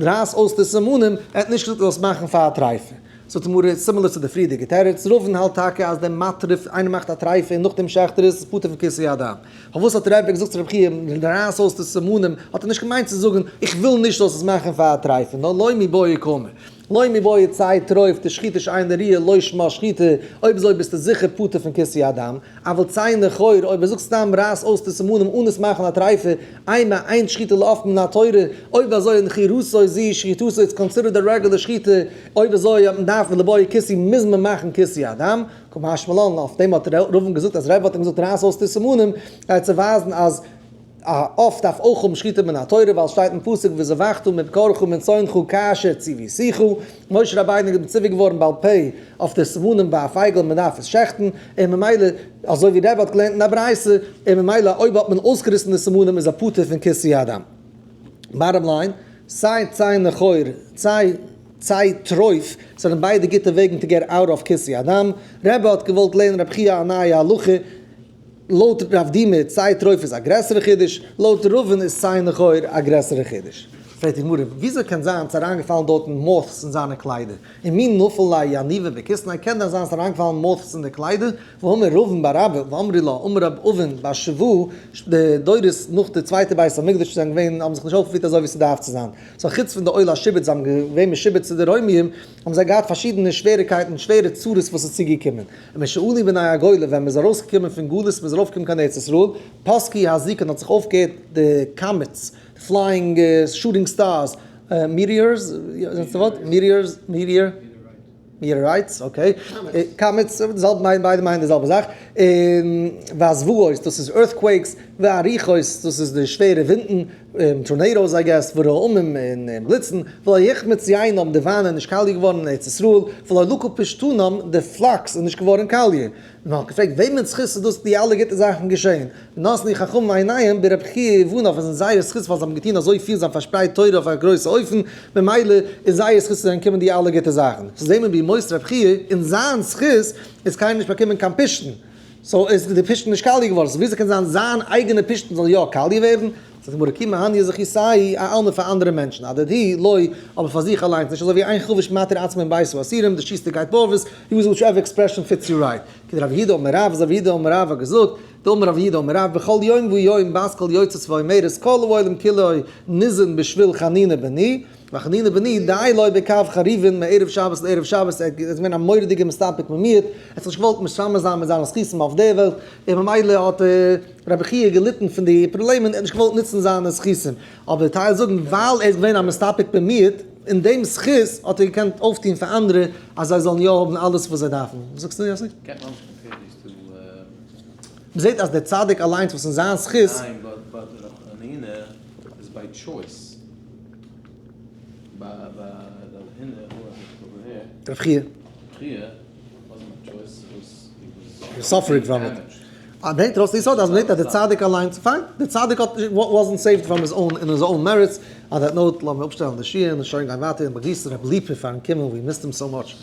רייס אויס די סימנים, ער האט נישט געזאגט זאלסט מאכן פאר א טרייפה. זאגט די גמרא, similar צו די פריערדיגע תירוץ, רבין האלט טאקע אז דער מטריף, איינער מאכט א טרייפה און נאכדעם שעכט ער עס, איז פטור פון כיסוי הדם. פארוואס האט רבי געזאגט צו רבי חייא, רייס אויס די סימנים, האט ער נישט געמיינט צו זאגן, איך וויל נישט זאלסט עס מאכן פאר א טרייפה, נאר לא מיבעיא קאמר. לא מיבעיא צא טרוף דשחיטה שאינה ראויה לא שמה שחיטה, אויב אזוי ביסטו זיכער פטור פון כיסוי הדם, אבל צא נחור, אויב ער זאגט סתם רייס אויס די סימנים אן עס מאכן א טרייפה, אימא אין שחיטה לעוף מן התורה, אויב אזוי נחירתו זו שחיטתו it's considered א regular שחיטה, אויב אזוי האט מען דארף מען ליבעיא כיסוי מוז מען מאכן כיסוי הדם, קא משמע לן, אויף דעם האט רבין געזאגט אז רבי האט אים געזאגט רייס אויס די סימנים, כדי צו ווייזן אז א עוף דארף אויך האבן שחיטה מן התורה ווייל שטייט אין פסוק וזבחת מבקרך ומצאנך כאשר צויתיך, משה רבינו איז מצווה געווארן בעל פה אויף די סימנים ביי א פייגל מען דארף עס שעכטן, און ממילא אזוי ווי רבי האט געלערנט אין א ברייתא, און ממילא אויב האט מען אויסגעריסן די סימנים איז ער פטור פון כיסוי הדם. bottom line, סיי צא נחור סיי צא טרוף זענען ביידע גוטע וועגן to get out of כיסוי הדם, רבי האט געוואלט לערנען רבי חייא א נייע הלכה, לויט רב דימי צא טרוף איז א גרעסערע חידוש, לויט רבין איז צא נחור א גרעסערע חידוש. פרעגט די גמרא, וויאזוי קען זיין ס'איז אריינגעפאלן דארטן moths אין זיינע קליידער? ומי נפל ליה ינובא בכיתניה, קען דען זיין ס'איז אריינגעפאלן moths אין די קליידער? והאמר רבין בר אבא, ואמרי לה, אמר רב אבין בר שבא, די דורות נאך די צווייטע בית המקדש זענען געווען האבן זיך נישט אויפגעפירט אזוי ווי ס'דארף צו זיין, so חוץ פון די עול השעבוד זיי האבן געווען משועבד צו די רוימיים, האבן זיי געהאט פארשידענע שוועריקייטן און שווערע צרות וואס איז צוגעקומען. ומשעלו בני הגולה, ווען מ'איז ארויסגעקומען פון גלות, מ'איז ארויפגעקומען קיין ארץ ישראל, פסקו הזיקין האט זיך אויפגעהערט די comets, די flying shooting stars, meteors, meteors, meteor, meteorites, okay, comets, ביידע מיינען די זעלבע זאך, און והזוועות, דאס איז earthquakes, והרוחות, דאס איז די שווערע ווינטן, tornadoes I guess, ורעמים און בליצן, ולא החמיץ יינם, די וויין איז נישט קאליע געווארן אין ארץ ישראל, ולא לקו פשתנם, די flax איז נישט געווארן קאליע. מען האט געפרעגט וועמענס זכות איז דאס די אלע גוטע זאכן געשען? ונתנו חכמים עיניהם ברבי חייא ובניו, עס איז זייער זכות ווייל זיי האבן געטון אזוי פיל, זיי האבן פארשפרייט תורה אויף א גרויסע אופן, ממילא איז זייער זכות זענען געקומען די אלע גוטע זאכן. so זעהט מען בימות רבי חייא, אין זיין זכות איז קיינער נישט באקומען קיין פשתן. so איז די פשתן נישט קאליע געווארן, so וויאזוי קען זיין זיין אייגענע פשתן זאל יא קאליע ווערן? זאגט די גמרא כי מהניא זכותייהו אעלמא פאר אנדערע מענטשן, אדדי לא, אבער פאר זיך אליינס נישט, אזוי ווי אין חבוש מתיר עצמו מבית האסורים, די שוסטער גייט בארוועס, use whichever expression fits you right. כדרב יהודה אמר רב, אזוי ווי יהודה אמר רב האט געזאגט, דאמר רב יהודה אמר רב, בכל יום ויום בת קול יוצאת ואומרת כל העולם כולו ניזון בשביל חנינא בני, וחנינא בני די לו בקב חרובין מערב שבת לערב שבת, ער איז געווען א מורא'דיגע מסתפק במועט, ער האט זיך נישט געוואלט משתמש זיין מיט זיינע זכותים אויף דער וועלט, און ממילא האט רבי חייא געליטן פון די פראבלעמען, ער האט נישט געוואלט נוצן זיינע זכותים, אבער טייל זאגן ווייל ער איז געווען א מסתפק במועט. אין דעם זכות האט ער געקענט אויפטון פאר אנדערע אז זיי זאלן יא האבן אלעס וואס זיי דארפן. וואס זאגסטו יאסי? קען מען compare these two. מ'זעט אז דער צדיק אליינס וואס אין זיין זכות. ניין, but but ר' חנינא איז by choice. ביי ביי ר' הונא who was it over here? ר' חייא. ר' חייא wasn't by choice, he was suffering from it. אה, ברענגט ארויס די יסוד אז מ'זעט אז דער צדיק אליינס, פיין, דער צדיק האט wasn't saved from his own in his own merits. On that note, לאמיר אפשטעלן די שיעור און שוין גיין ווייטער און באגריסן ר' ליפא פארן קומען, we missed him so much.